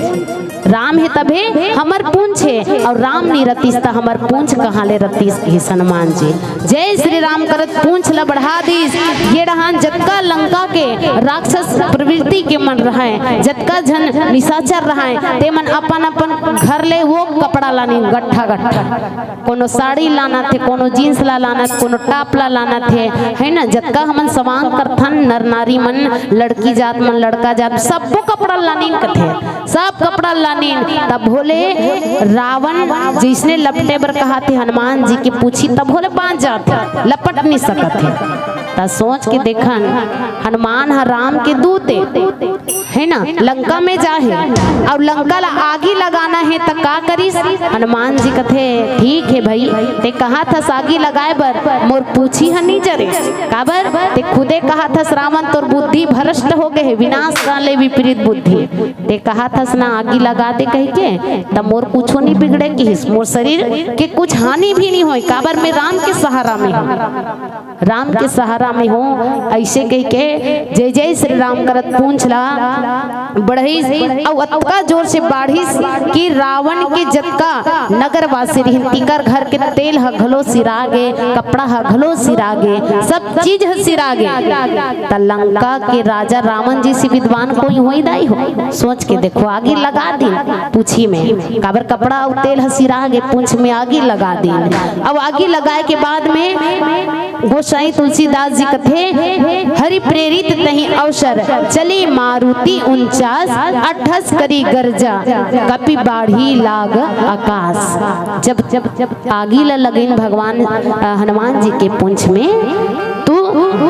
राम हे तभे हमर पूंछ हे, अउ राम नी रतिस त हमर पूंछ कहां ले रतिस, किहिस हनुमान जी। जय श्री राम करत पूंछ ल बढ़ा दिस। ये डहान जतका लंका के राक्षस प्रवृत्ति के मन रहय, जतका झन निशाचर रहय, ते मन अपन अपन घर ले वो कपड़ा लानिन गट्ठा गट्ठा, कोनो साड़ी लानत हे, कोनो जींस ला लानत, कोनो टॉप ला लानत हे, है ना? जतका हमन सवांग करथन नर नारी मन, लड़की जात मन, लड़का जात, सब्बो कपड़ा लानिन कथे। सब कपड़ा लानिन। तब भोले रावन जइसने लपटे बर कहाथे हनुमान जी के पूछी, तब भोले बांच जाथे, लपट नी सकत हे। त सोच के देखन, हनुमान ह राम के दूत ए, हे ना, लंका में जा हे अउ लंका ला आगी लगाना हे, त का करिस? हनुमान जी कथे, "ठीक हे भई, ते कहाथस आगी लगाए बर, मोर पूछी ह नी जरे। काबर? ते खुदे कहाथस, रावण तोर बुद्धि भ्रष्ट हो गे हे, विनाश काले विपरीत बुद्धि। ते कहाथस ना आगी लगा दे कहिके, त मोर कुछो नी बिगड़े किहिस, मोर शरीर के कुछ हानि भी नी होय, काबर मैं राम के सहारा में हूँ।" राम के सहारा में हूँ, अइसे कहिके जय जय श्री राम करत पूंछ ला बढ़ाइस अउ अतका जोर से बाढ़िस कि रावण के जतका नगरवासी रिहिन, तिकर घर के तेल ह घलो सिरा गे, कपड़ा ह घलो सिरा गे, सब चीज ह सिरा गे। त लंका के राजा रावण जइसे विद्वान कोई होई दाई हो? सोच के देखो, आगी लगा दिन पूछी में, काबर कपड़ा अउ तेल ह सिरा गे, पूंछ में आगी लगा दिन। अब आगी लगाए के बाद में गोसाई तुलसीदास जी कथे, "हरि प्रेरित तहि अवसर, चली मारुति उनचास, अट्ठस करी गरजा, कपि बाढ़ी लाग आकाश।" जब, जब, जब आगी ल लगिन भगवान, अ, हनुमान जी के पूंछ में, तो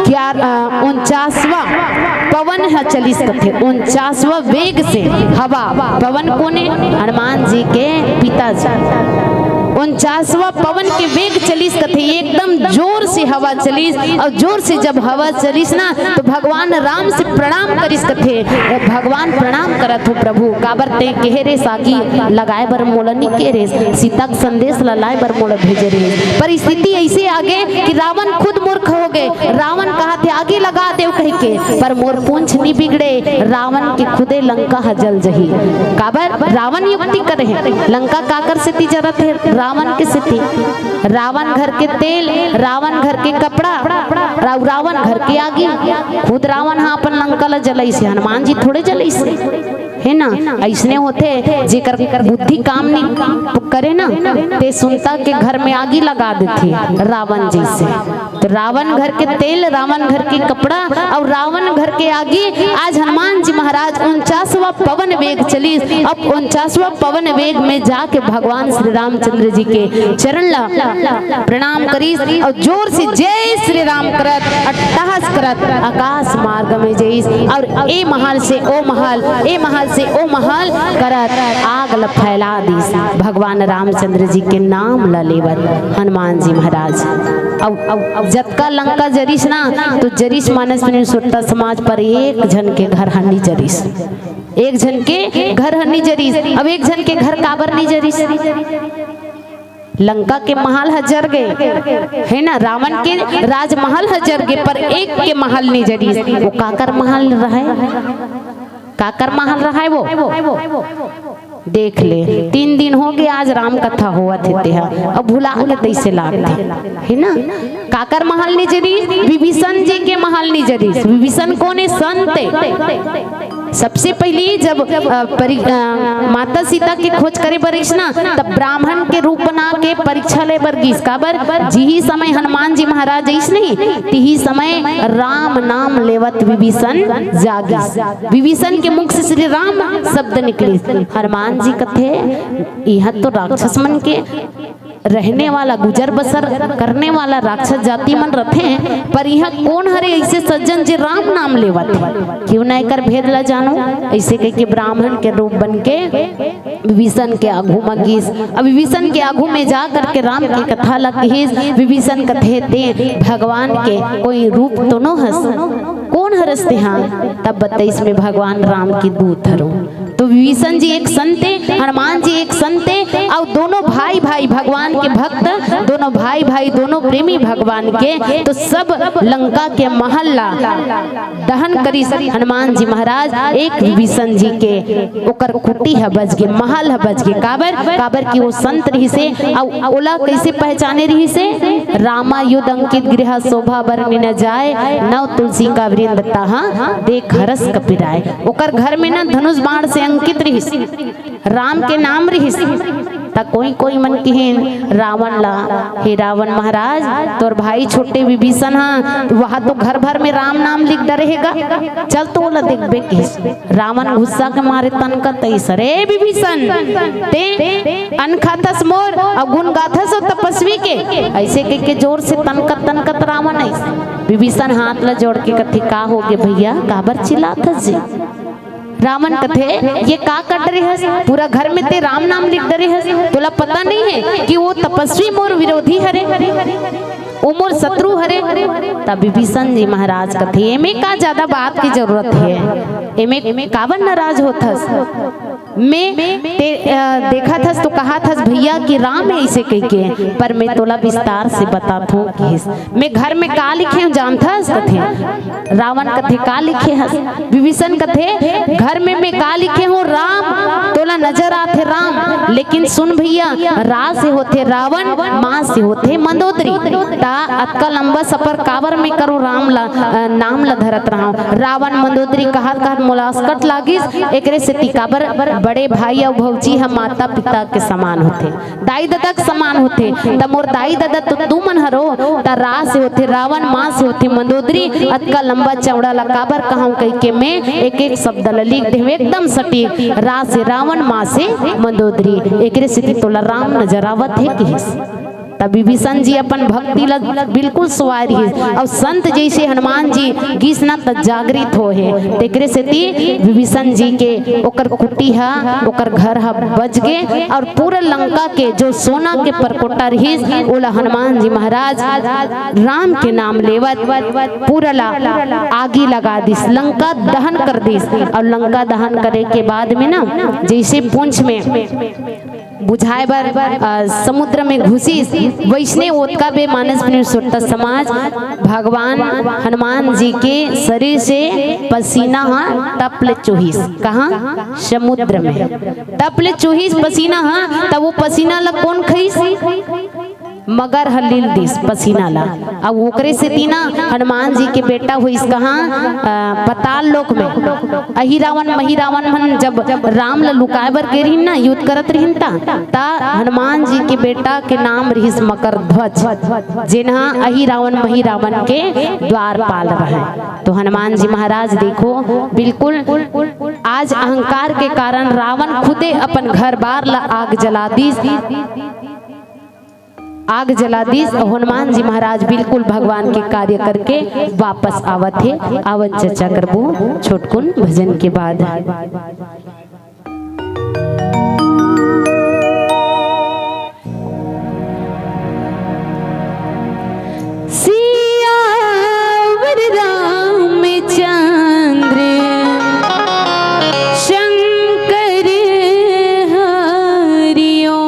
ग्यारह, अ, उनचासवां पवन ह चलिस कथे, उनचासवां वेग से हवा, पवन कोने? हनुमान जी के पिताजी। उनचासवां पवन के वेग चलिस कथे, एकदम जोर से हवा चलिस, अउ जोर से जब हवा चलिस ना, तो भगवान राम से प्रणाम करिस कथे, "भगवान प्रणाम करत हो प्रभु, काबर ते केहे रेस आगी लगाए बर मोला नी केहे रेस, सीता के संदेश ला लाए बर मोला भेजे रेस, पर स्थिति अइसे आगे कि रावण खुद मूर्ख हो गे, रावण कहाथे आगी लगा देव कहिके, पर मोर पूंछ नी बिगड़े, रावण के खुदे लंका ह जल जही।" काबर? रावण युक्ति करे हे, लंका काकर सेती जरत हे? रावण के सेती। रावण घर के तेल, रावण घर के कपड़ा, रा-, रावण घर के आगी। खुद रावण ह अपन लंका ल जलाइस हे, हनुमान जी थोड़े जलाइस हे, हे ना? अइसने होथे, जेकर बुद्धि काम नी करे ना, ते सुनता के घर में आगी लगा देथे रावण जइसे। तो रावण घर के तेल, रावण घर के कपड़ा अउ रावण घर के आगी। आज हनुमान जी महाराज उनचासवां पवन वेग चलिस। अब उनचासवां पवन वेग में जाके भगवान श्री रामचंद्र जी के चरण ला प्रणाम करिस अउ जोर से जय श्री राम करत, अट्टहास करत आकाश मार्ग में जइस अउ ए महल से ओ महल, ए महल से ओ महल करत आग ल फैला दिस। भगवान रामचंद्र जी के नाम ल लेवत हनुमान जी महाराज। अउ, अउ, अउ जतका लंका जरिस ना, तो जरिस मानस में सुरता समाज, पर एक झन के घर ह नी जरिस, एक झन के घर ह नी जरिस। अब एक झन के घर काबर नी जरिस? लंका के महल ह जर गे, हे ना, रावण के राजमहल ह जर गे, पर एक के महल नी जरिस। वो काकर महल रहय? काकर महल रहय वो? देख ले, तीन दिन हो गे, आज राम कथा होवत हे तेहा, अब भुला के तइसे लागथे, हे ना? काकर महल नी जरिस? विभीषण जी के महल नी जरिस। विभीषण कोन हे? संत हे। सबसे पहिली जब, अ, परि-, अ, माता सीता के खोज करे बर रहिस ना, तब ब्राह्मण के रूप बना के परीक्षा ले बर गिस। काबर? जिही समय हनुमान जी महाराज अइस नहीं, तिही समय राम नाम लेवत विभीषण जागिस। विभीषण के मुख से श्री राम शब्द निकलिस। हनुमान जी कथे, "इहाँ तो राक्षस मन के रहने वाला, गुजर बसर करने वाला राक्षस जाति मन रथे, पर इहाँ कोन हरे अइसे सज्जन जे राम नाम लेवत हे? क्यों ना एकर भेद ला जानो?" अइसे कहिके ब्राह्मण के रूप बन के विभीषण के आघू म गिस। अब विभीषण के आघू में जा करके राम के कथा ला कहिस। विभीषण कथे, "ते भगवान के कोई रूप तो नो हस? कोन हरस तेहा?" तब बतइस, "मैं भगवान राम के दूत हरंव।" तो विभीषण जी एक संत हे, हनुमान जी एक संत हे, अउ दोनों भाई भाई भगवान के भक्त, दोनों भाई भाई, दोनों प्रेमी भगवान के, तो सब लंका के महल ला दहन करिस हनुमान जी महाराज, एक विभीषण जी के ओकर कुटी ह बच गे, महल ह बच गे। काबर? काबर कि वो संत रहिसे, अउ ओला कइसे पहचाने रहिसे? "रामायुध अंकित गृह, शोभा बरनि न जाय, नव तुलसी का वृंद तहाँ, देख हरष कपि राय।" ओकर घर में ना धनुष बाण से अंकित रहिस, राम के नाम रहिस। त कोई कोई मन किहिन रावण ला, "हे रावण महाराज, तोर भाई छोटे विभीषण ह, वहा तो घर भर में राम नाम लिख डरे हे गा, चल तो ओला देखबे" किहिस। रावण गुस्सा के मारे तनकत अइस, "अरे विभीषण, ते अन्न खाथस मोर अउ गुण गाथस ओ तपस्वी के?" अइसे कहिके जोर से तनकत तनकत रावण अइस। विभीषण हाथ ला जोड़ के कथे, "का होगे भइया, काबर चिल्लाथस जी?" रावण कथे, "ये का कर डरे हस? पूरा घर में ते राम नाम लिख डरे हस। तोला पता नहीं है कि वो तपस्वी मोर विरोधी हरे, वो मोर शत्रु हरे।" तब विभीषण जी महाराज कथे, "एमे का ज्यादा बात की जरूरत है? एमे काबर नाराज होत हस? मैं ते, अ, देखत हस तो कहत हस भैया कि राम है इसे कह के, पर मैं तोला विस्तार से बतात हूँ किहिस। मैं घर में का लिखे हूँ जानत हस?" कथे। रावण कथे, "का लिखे हस?" विभीषण कथे, "घर में मैं का लिखे हूँ? राम, तोला नजर आथे राम, लेकिन सुन भैया, रा से होथे रावण, मा से होथे मंदोदरी। ता अतका लंबा सफर काबर मैं करूँ राम ला, अ, नाम ला धरत रहूँ? रावण मंदोदरी कहत कहत मोला असकट लागिस, एकरे सेती काबर बड़े भाई अउ भौजी ह माता पिता के समान होथे।" दाई ददा के समान होथे, त मोर दाई ददा तो तुमन हरो, त रा से होथे रावण, मा से होथे मंदोदरी, अतका लंबा चौड़ा ला काबर कहूं कहिके मैं एक एक शब्द ला लिख देहूं, एकदम सटीक, रा से रावण, मा से मंदोदरी, एकरे सेती तोला राम नजर आवत हे किहिस। तब विभीषण जी अपन भक्ति ला बिल्कुल सुवार रिहिस, अउ संत जैसे हनुमान जी गिस ना त जागृत हो हे, तेकरे सेती विभीषण जी के ओकर कुटी हा, ओकर घर हा बच गे, अउ पूरा लंका के जो सोना के परकोटा रिहिस, ओला हनुमान जी महाराज राम के नाम लेवत पूरा ला आगी लगा दिस, लंका दहन कर दिस। अउ लंका दहन करे के बाद में ना, जैसे पूंछ में बुझाए बर, अ, समुद्र में घुसिस, वैसने ओतका बे मानस पुरुषोत्तम समाज भगवान हनुमान जी के शरीर से पसीना हा टप ले चुहिस। कहाँ? समुद्र में टप ले चुहिस पसीना हा। तब वो पसीना ला कोन खइस? मगर ह लील दिस पसीना ला। अब ओकरे सेती ना हनुमान जी के बेटा होइस कहाँ? अ, पताल लोक में। अही रावण मही रावण मन जब राम ला लुकाए बर गे रिहिन ना, युद्ध करत रिहिन ता, ता हनुमान जी के बेटा के नाम रिहिस मकर ध्वज, जेनहा अही रावण मही रावण के द्वारपाल रहे। तो हनुमान जी महाराज देखो, बिल्कुल आज अहंकार के कारण रावण खुदे अपन घर बार ला आग जला दिस। आग जला दिस। हनुमान जी महाराज बिल्कुल भगवान के कार्य करके वापस आवत हे। आवन चर्चा करबो छोटकुन भजन के बाद। सियावर रामचंद्र शंकर हरिओ।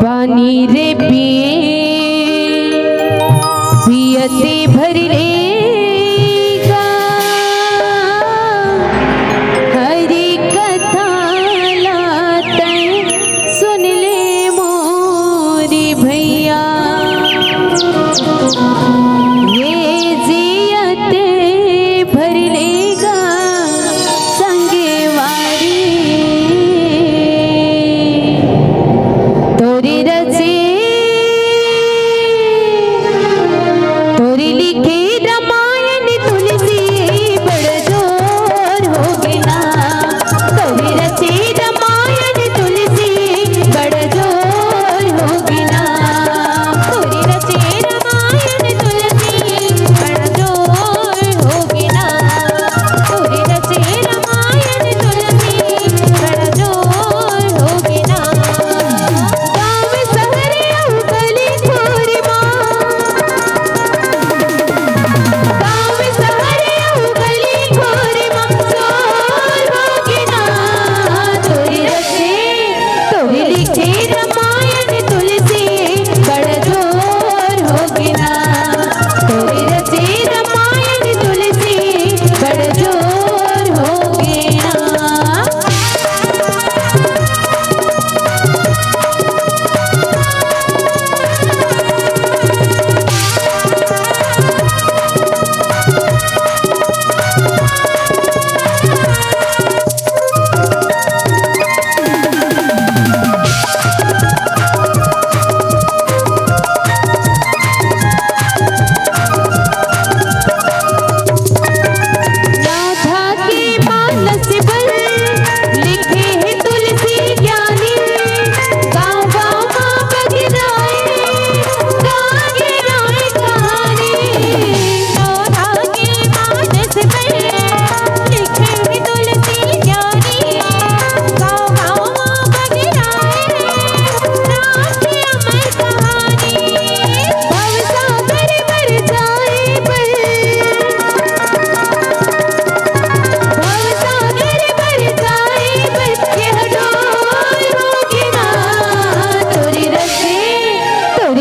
पानी रे पी, पियते भर लेगा। हरि कथा ला तैं सुन ले मोरी भैया। ये जियते भर लेगा संगवारी। तोरी रचे, तोरी लिखे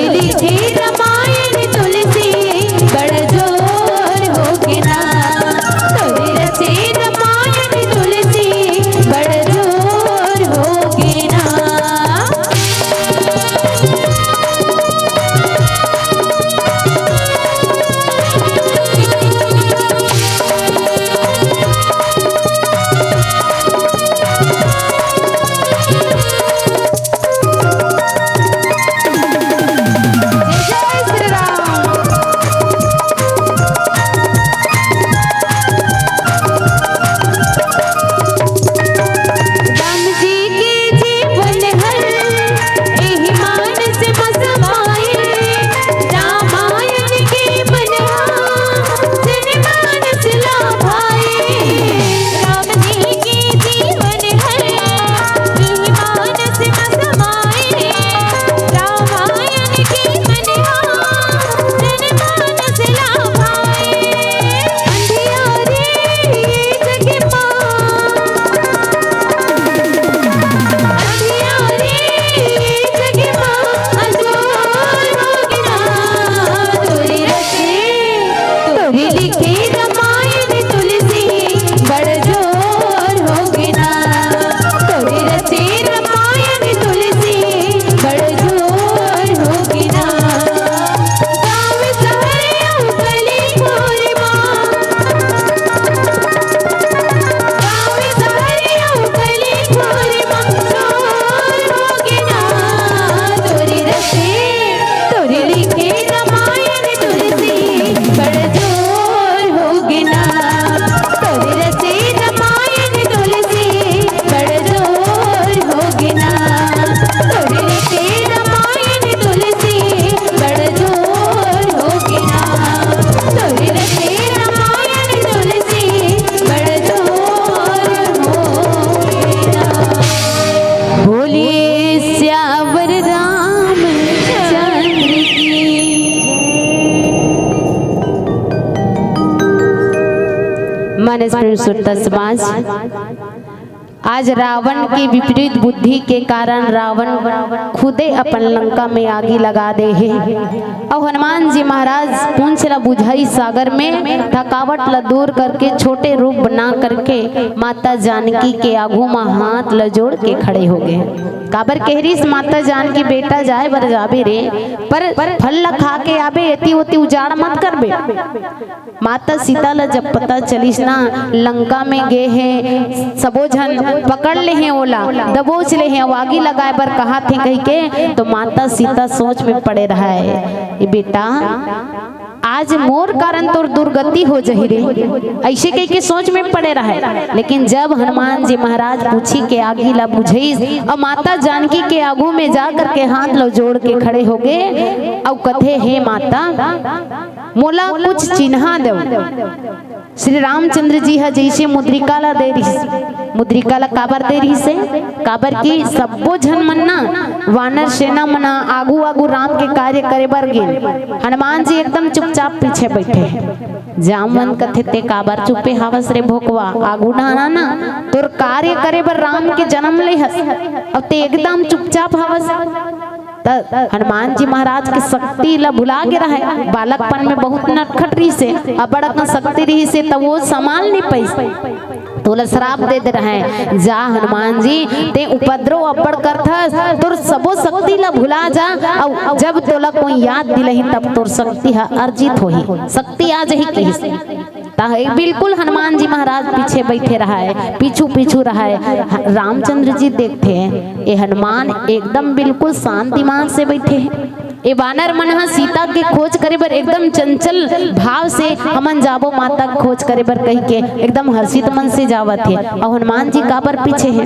लिखे रामायण तुलसी बड़ जोर होगे ना, तोरे रचे रामायण तुलसी बड़ जोर होगे ना। जय श्री राम। राम जी के जीवन हर एहि मानस म समाए, रामायण के मन हा जनमानस ला भाए। राम जी के जीवन हर एहि मानस म समाए, रामायण के मन हा जनमानस ला भाए। अंधियारे जग मा, अंधियारे जग मा अंजोर होगे ना, तोरे रचे, तोरे लिखे रामायण तुलसी बड़ जोर होगे ना, तोरे रचे रामायण तुलसी बड़ जोर होगे ना। गाँव सहर अउ गली खोर मा, गाँव सहर अउ गली खोर मा जोर होगे ना, तोरे रचे, तोरे लिखे रामायण तुलसी बड़ जोर होगे ना, तोरे रचे रामायण तुलसी बड़ जोर होगे ना, तोरे रचे रामायण तुलसी बड़ जोर होगे ना, तोरे रचे रामायण तुलसी बड़ जोर होगे ना। बोलिए सियावर रामचंद्र की। मानस प्रेम श्रोता समाज, आज रावण के विपरीत बुद्धि के कारण रावण खुदे अपन लंका में आगी लगा दे हे। अउ हनुमान जी महाराज पूंछ ला बुझाइस सागर में, थकावट ला दूर करके, छोटे रूप बना करके माता जानकी के आगू मा हाथ ला जोड़ के खड़े होगे। काबर कहे रिहिस माता जानकी, बेटा जाए बर जाबे रे, पर फल ला खा के आबे, एती ओती उजाड़ मत करबे। माता सीता ला जब पता चलिस ना, लंका में गे हे, सबो झन पकड़ ले हे ओला, दबोच ले हे, अउ आगी लगाए बर कहत हे कहिके, तो माता सीता सोच में पड़े रहय, "ए बेटा, आज मोर कारण तोर दुर्गति हो जही रे," अइसे कहिके सोच में पड़े रहय। लेकिन जब हनुमान जी महाराज पूछी के आगी ला बुझाइस, अउ माता जानकी के आगू में जा करके हाथ ला जोड़ के खड़े होगे, अउ कथे, "हे माता, मोला कुछ चिन्हा देव।" श्री रामचंद्र जी ह जइसे मुद्रिका ला दे रिहिस, मुद्रिका ला काबर दे रिहिस हे? काबर कि सब्बो झन मन ना, वानर सेना मन ह आगू आगू राम के कार्य करे बर गेन। हनुमान जी एकदम चुपचाप पीछे बइठे हे। जामवंत कथे, "ते काबर चुपे हावस रे भोकवा? आगू डहर आ ना, तोर कार्य करे बर राम के जनम ले हस, अउ ते एकदम चुपचाप हावस।" त हनुमान जी महाराज के शक्ति ला भुला गे रहय। बालकपन में बहुत नटखट रिहिस हे, अब्बड़ अकन शक्ति रिहिस हे, त ओ संभाल नइ पाइस। त ओला श्राप दे दे रहय, "जा हनुमान जी, ते उपद्रव अब्बड़ करथस, तोर सबो शक्ति ला भुला जा, अउ जब तोला कोई याद दिलाही, तब तोर शक्ति ह अर्जित होही, शक्ति आ जाही," कहिस। त बिल्कुल हनुमान जी महाराज पीछे बइठे रहय, पीछू पीछू रहय। ह-, रामचंद्र जी देखथे, ए हनुमान एकदम बिल्कुल शांत दिमाग से बइठे हे। ए वानर मन ह सीता के खोज करे बर एकदम चंचल भाव से, "हमन जाबो माता के खोज करे बर," कहिके एकदम हर्षित मन से जावत हे। अउ हनुमान जी काबर पीछे हे?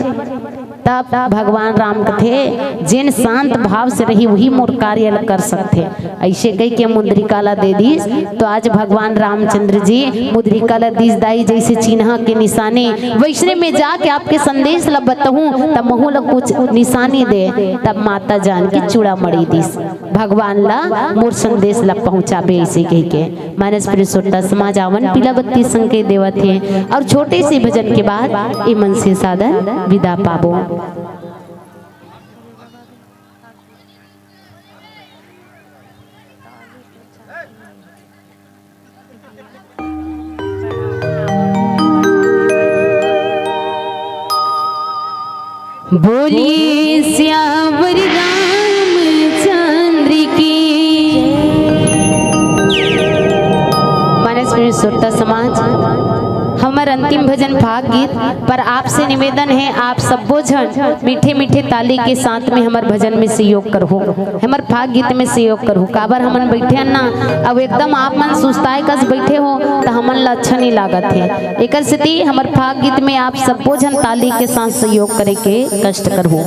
तब भगवान राम कथे, "जेन शांत भाव से रही, वही मोर कार्य ल कर सकथे।" अइसे कहिके मुद्रिका ला दे दिस। तो आज भगवान रामचंद्र जी मुद्रिका ला दिस दाई, जइसे चिन्हा के निशानी, वइसने में जाके आपके संदेश ला बताहूँ, तब महू ला कुछ निशानी दे। तब माता जानकी चूड़ामणि दिस, "भगवान ला मोर संदेश ला पहुँचाबे," अइसे कहिके। मानस प्रेम श्रोता समाज, आवन पीला बत्ती संकेत देवत हे अउ छोटे से भजन के बाद ए मन से सादर विदा पाबो। बोलिए सियावर रामचंद्र की। मानस में श्रोता समाज, हमर अंतिम भजन फाग गीत, पर आपसे निवेदन हे, आप सब्बो झन मीठे मीठे ताली के साथ में हमर भजन में सहयोग करहू, हमर फाग गीत में सहयोग करहू। काबर हमन बइठे हन ना, अब एकदम आप मन सुस्ताए कस बइठे हो, त हमन ला अच्छा नइ लागत हे। एकर सेती हमर फाग गीत में आप सब्बो झन ताली के साथ सहयोग करे के कष्ट करहू।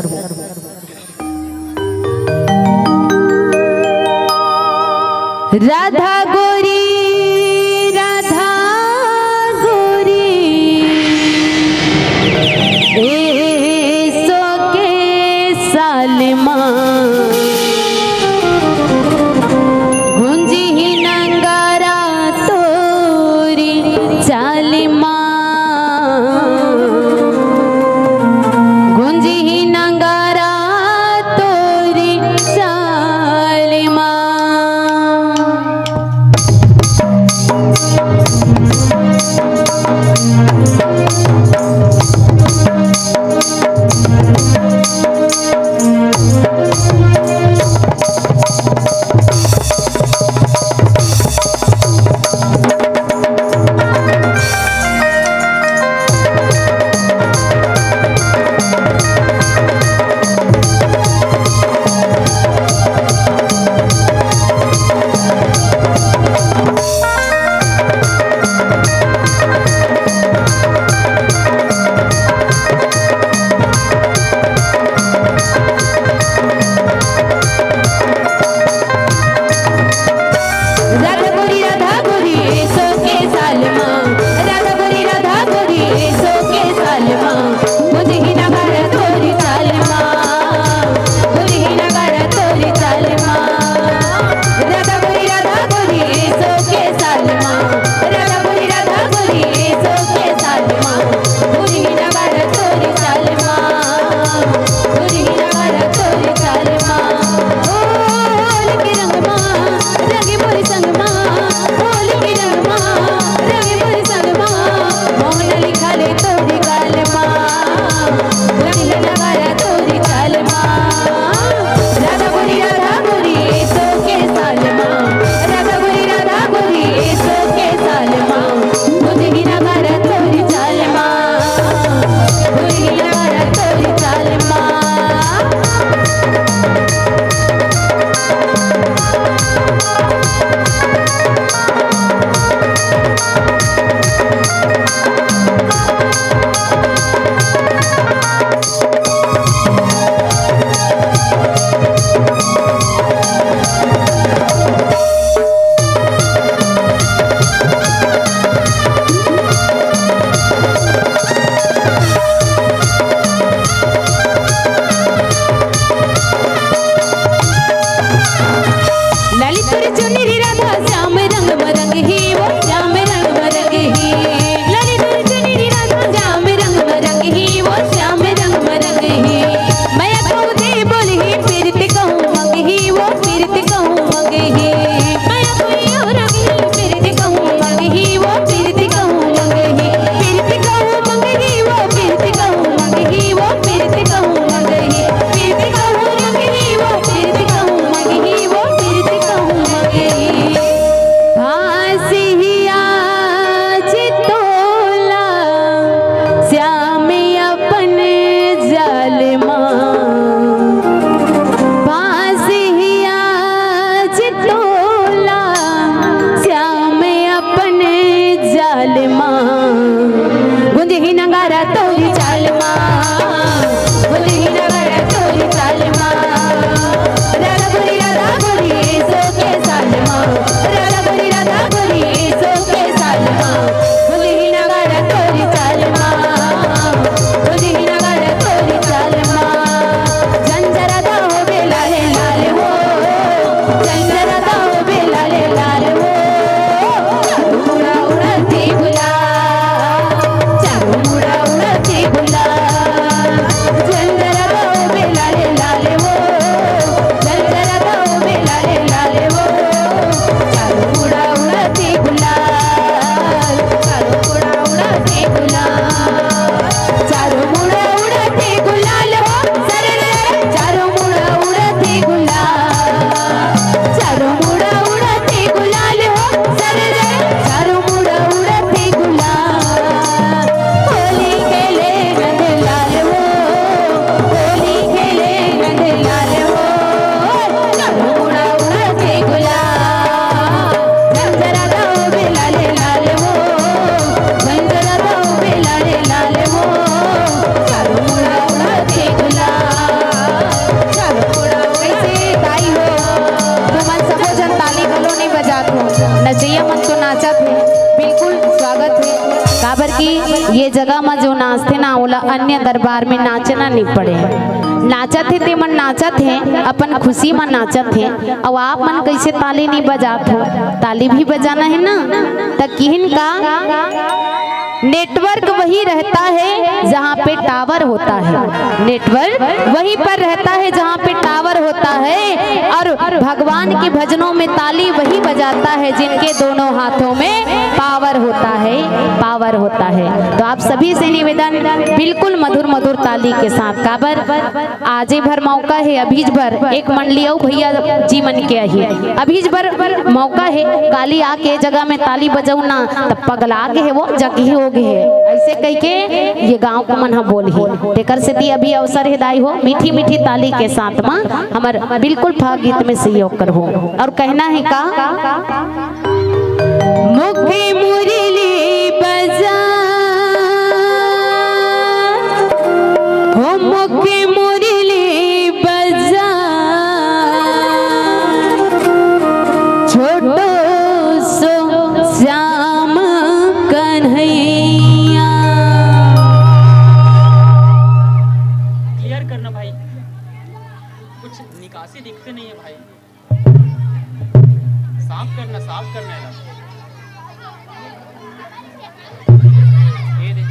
राधा गोरी, राधा गोरी, ए सो के साल मा, गुंजी ही नंगारा तोरी चाल मा, गुंजी ही नंगारा तोरी चाल मा। राधा गोरी, राधा गोरी, ए सो के साल मा। राधा गोरी, राधा गोरी, ए सो के साल मा। गुंजी ही नगारा तोरी चाल मा। गुंजी ही नगारा तोरी चाल मा। राधा गोरी, राधा गोरी, ए सो के साल मा। राधा गोरी, राधा गोरी, ए सो के साल मा। गुंजी ही नगारा तोरी चाल मा। गुंजी ही नगारा तोरी चाल मा। ओ होली के रंग मा, रंगे मोर संग मा, होली के रंग मा, रंगे मोर संग मा, मोहन लिखा ले तोरी गाल मा, गुंजी नगारा तोरी चाल मा। राधा गोरी, राधा गोरी, ए सो के साल मा, राधा गोरी, राधा गोरी, ए सो के साल मा, गुंजी नगारा तोरी चाल मा, गुंजी नगारा तोरी चाल मा। लाली तोरी चुनरी राधा श्याम रंग म रंग ही वो, श्याम रंग म रंग ही। लाली तोरी चुनरी राधा श्याम रंग म रंग ही वो, श्याम रंग म रंग ही। मया कहूँ दे बोल ही, पीरत कहूँ मंग ही वो, पीरत कहूँ मंग ही। मया कोई और रंग ही, पीरत कहूँ मंग ही वो, पीरत कहूँ मंग ही। पीरत कहूँ मंग ही वो, पीरत कहूँ मंग ही वो, पीरत कहूँ मंग ही। पीरत कहूँ मंग ही वो, पीरत कहूँ मंग ही वो, पीरत कहूँ मंग ही। ये जगह म जो नाचथे ना, ओला अन्य दरबार में नाचना नहीं पड़े। नाचत हे ते मन नाचत हे, अपन खुशी म नाचत हे। अउ आप मन कैसे ताली नहीं बजात हो? ताली भी बजाना है ना। त किहिन का, नेटवर्क वही रहता है जहाँ पे टावर होता है, नेटवर्क वहीं पर रहता है जहाँ पे टावर होता है। और भगवान के भजनों में ताली वही बजाता है जिनके दोनों हाथों में पावर होता है, पावर होता है। तो आप सभी से निवेदन, बिल्कुल मधुर मधुर ताली के साथ। काबर आजे भर मौका है, अभीज भर एक मंडली अउ भैया जी मन के आही, अभीज भर मौका है। काली आके जगह में ताली बजाऊ ना, त पगला गे हे, वो जगही हो गे हे, ऐसे कह के ये गांव के मन ह बोलही। तेकर सेती अभी अवसर हे दाई हो, मीठी मीठी ताली के साथ म हमर बिल्कुल फाग गीत में सहयोग करहू। और कहना है का, मुखे मुरली बजा, हो मुखे मुरली बजा, छोटो सो श्याम कन्हैया। क्लियर करना भाई, कुछ निकासी दिखते नहीं है भाई। साफ करना, साफ करना है। ये दे।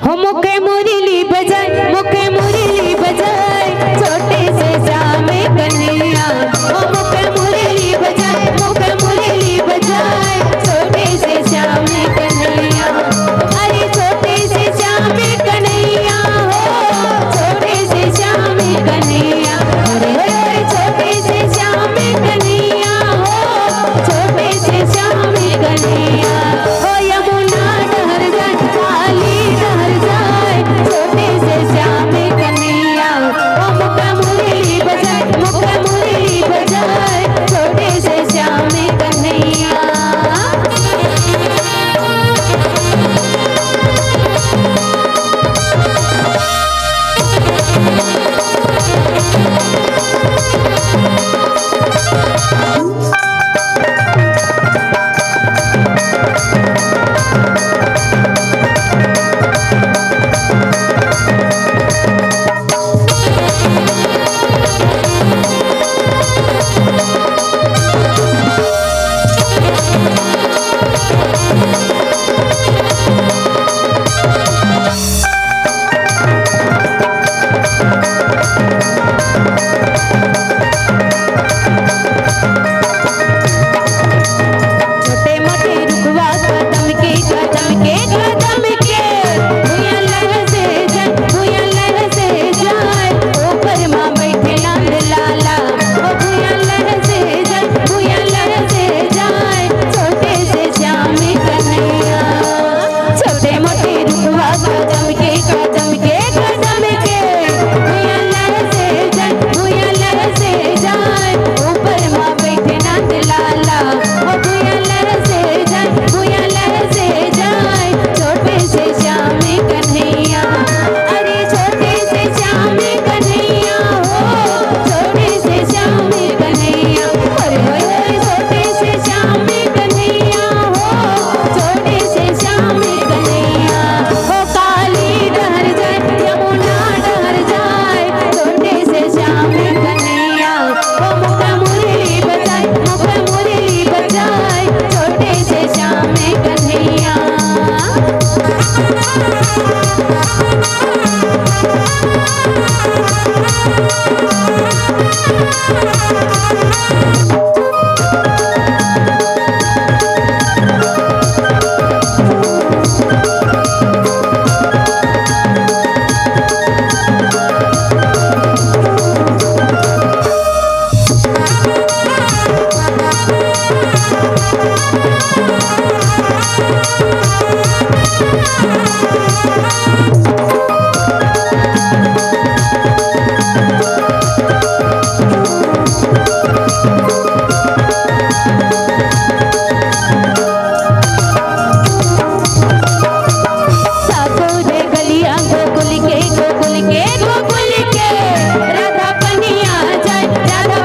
हो मुखे मुरली बजाए, मुखे मुरली बजाए, छोटे से श्याम कन्हैया। हो मुखे मुरली बजाए, मुखे मुरली बजाए, छोटे से श्याम कन्हैया। अरे छोटे से श्याम कन्हैया हो, छोटे से श्याम कन्हैया। अरे अरे छोटे से श्याम कन्हैया हो, छोटे से श्याम कन्हैया। हो यमुना डहर जाए, काली डहर जाए, छोटे से श्याम कन्हैया। हो मुखे मुरली बजाए, मुखे मुरली बजाए, छोटे से श्याम कन्हैया। छोटे मोटे रुखवा कदम के, कदम के, कदम के। भुइयां लहर से जाए, भुइयां लहर से जाए। ऊपर माँ बैठे नंद लाला। ओ भुइयां लहर से जाए, भुइयां लहर से जाए। छोटे से श्याम कन्हैया। छोटे मोटे रुखवा कदम के, कदम के, कदम के। भुइयां लहर से जाए, भुइयां लहर से जाए। ऊपर माँ बैठे नंद लाला। ओ भुइयां लहर से जाए, भुइयां लहर से जाए। छोटे से श्याम कन्हैया। अरे छोटे से श्याम कन्हैया हो, छोटे से श्याम कन्हैया। अरे, अरे, अरे, छोटे से श्याम कन्हैया हो, छोटे से श्याम कन्हैया। हो काली डहर जाए, यमुना डहर जाए, छोटे से श्याम कन्हैया। हो मुख मुरली बजाए, मुख मुरली बजाए, छोटे से श्याम कन्हैया। सातों रे गलिया गोकुल के, गोकुल के, गोकुल के। राधा पनिया जाए, राधा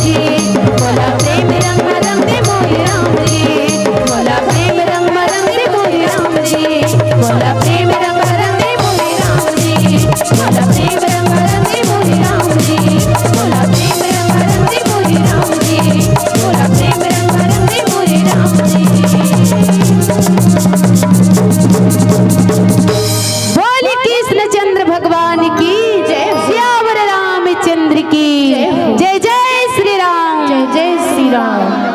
जी, बोला प्रेम रंग मा रंग दे मोरे राम जी, बोला प्रेम रंग मा रंग दे मोरे राम जी, बोला प्रेम रंग मा रंग दे मोरे राम जी, बोला प्रेम रंग मा रंग दे मोरे राम जी, बोला प्रेम रंग मा रंग दे मोरे राम जी, बोला प्रेम रंग मा रंग दे मोरे राम जी। बोल कृष्ण चंद्र भगवान की जय, सियावर रामचंद्र की जय, जय श्री राम। जय जय श्री राम।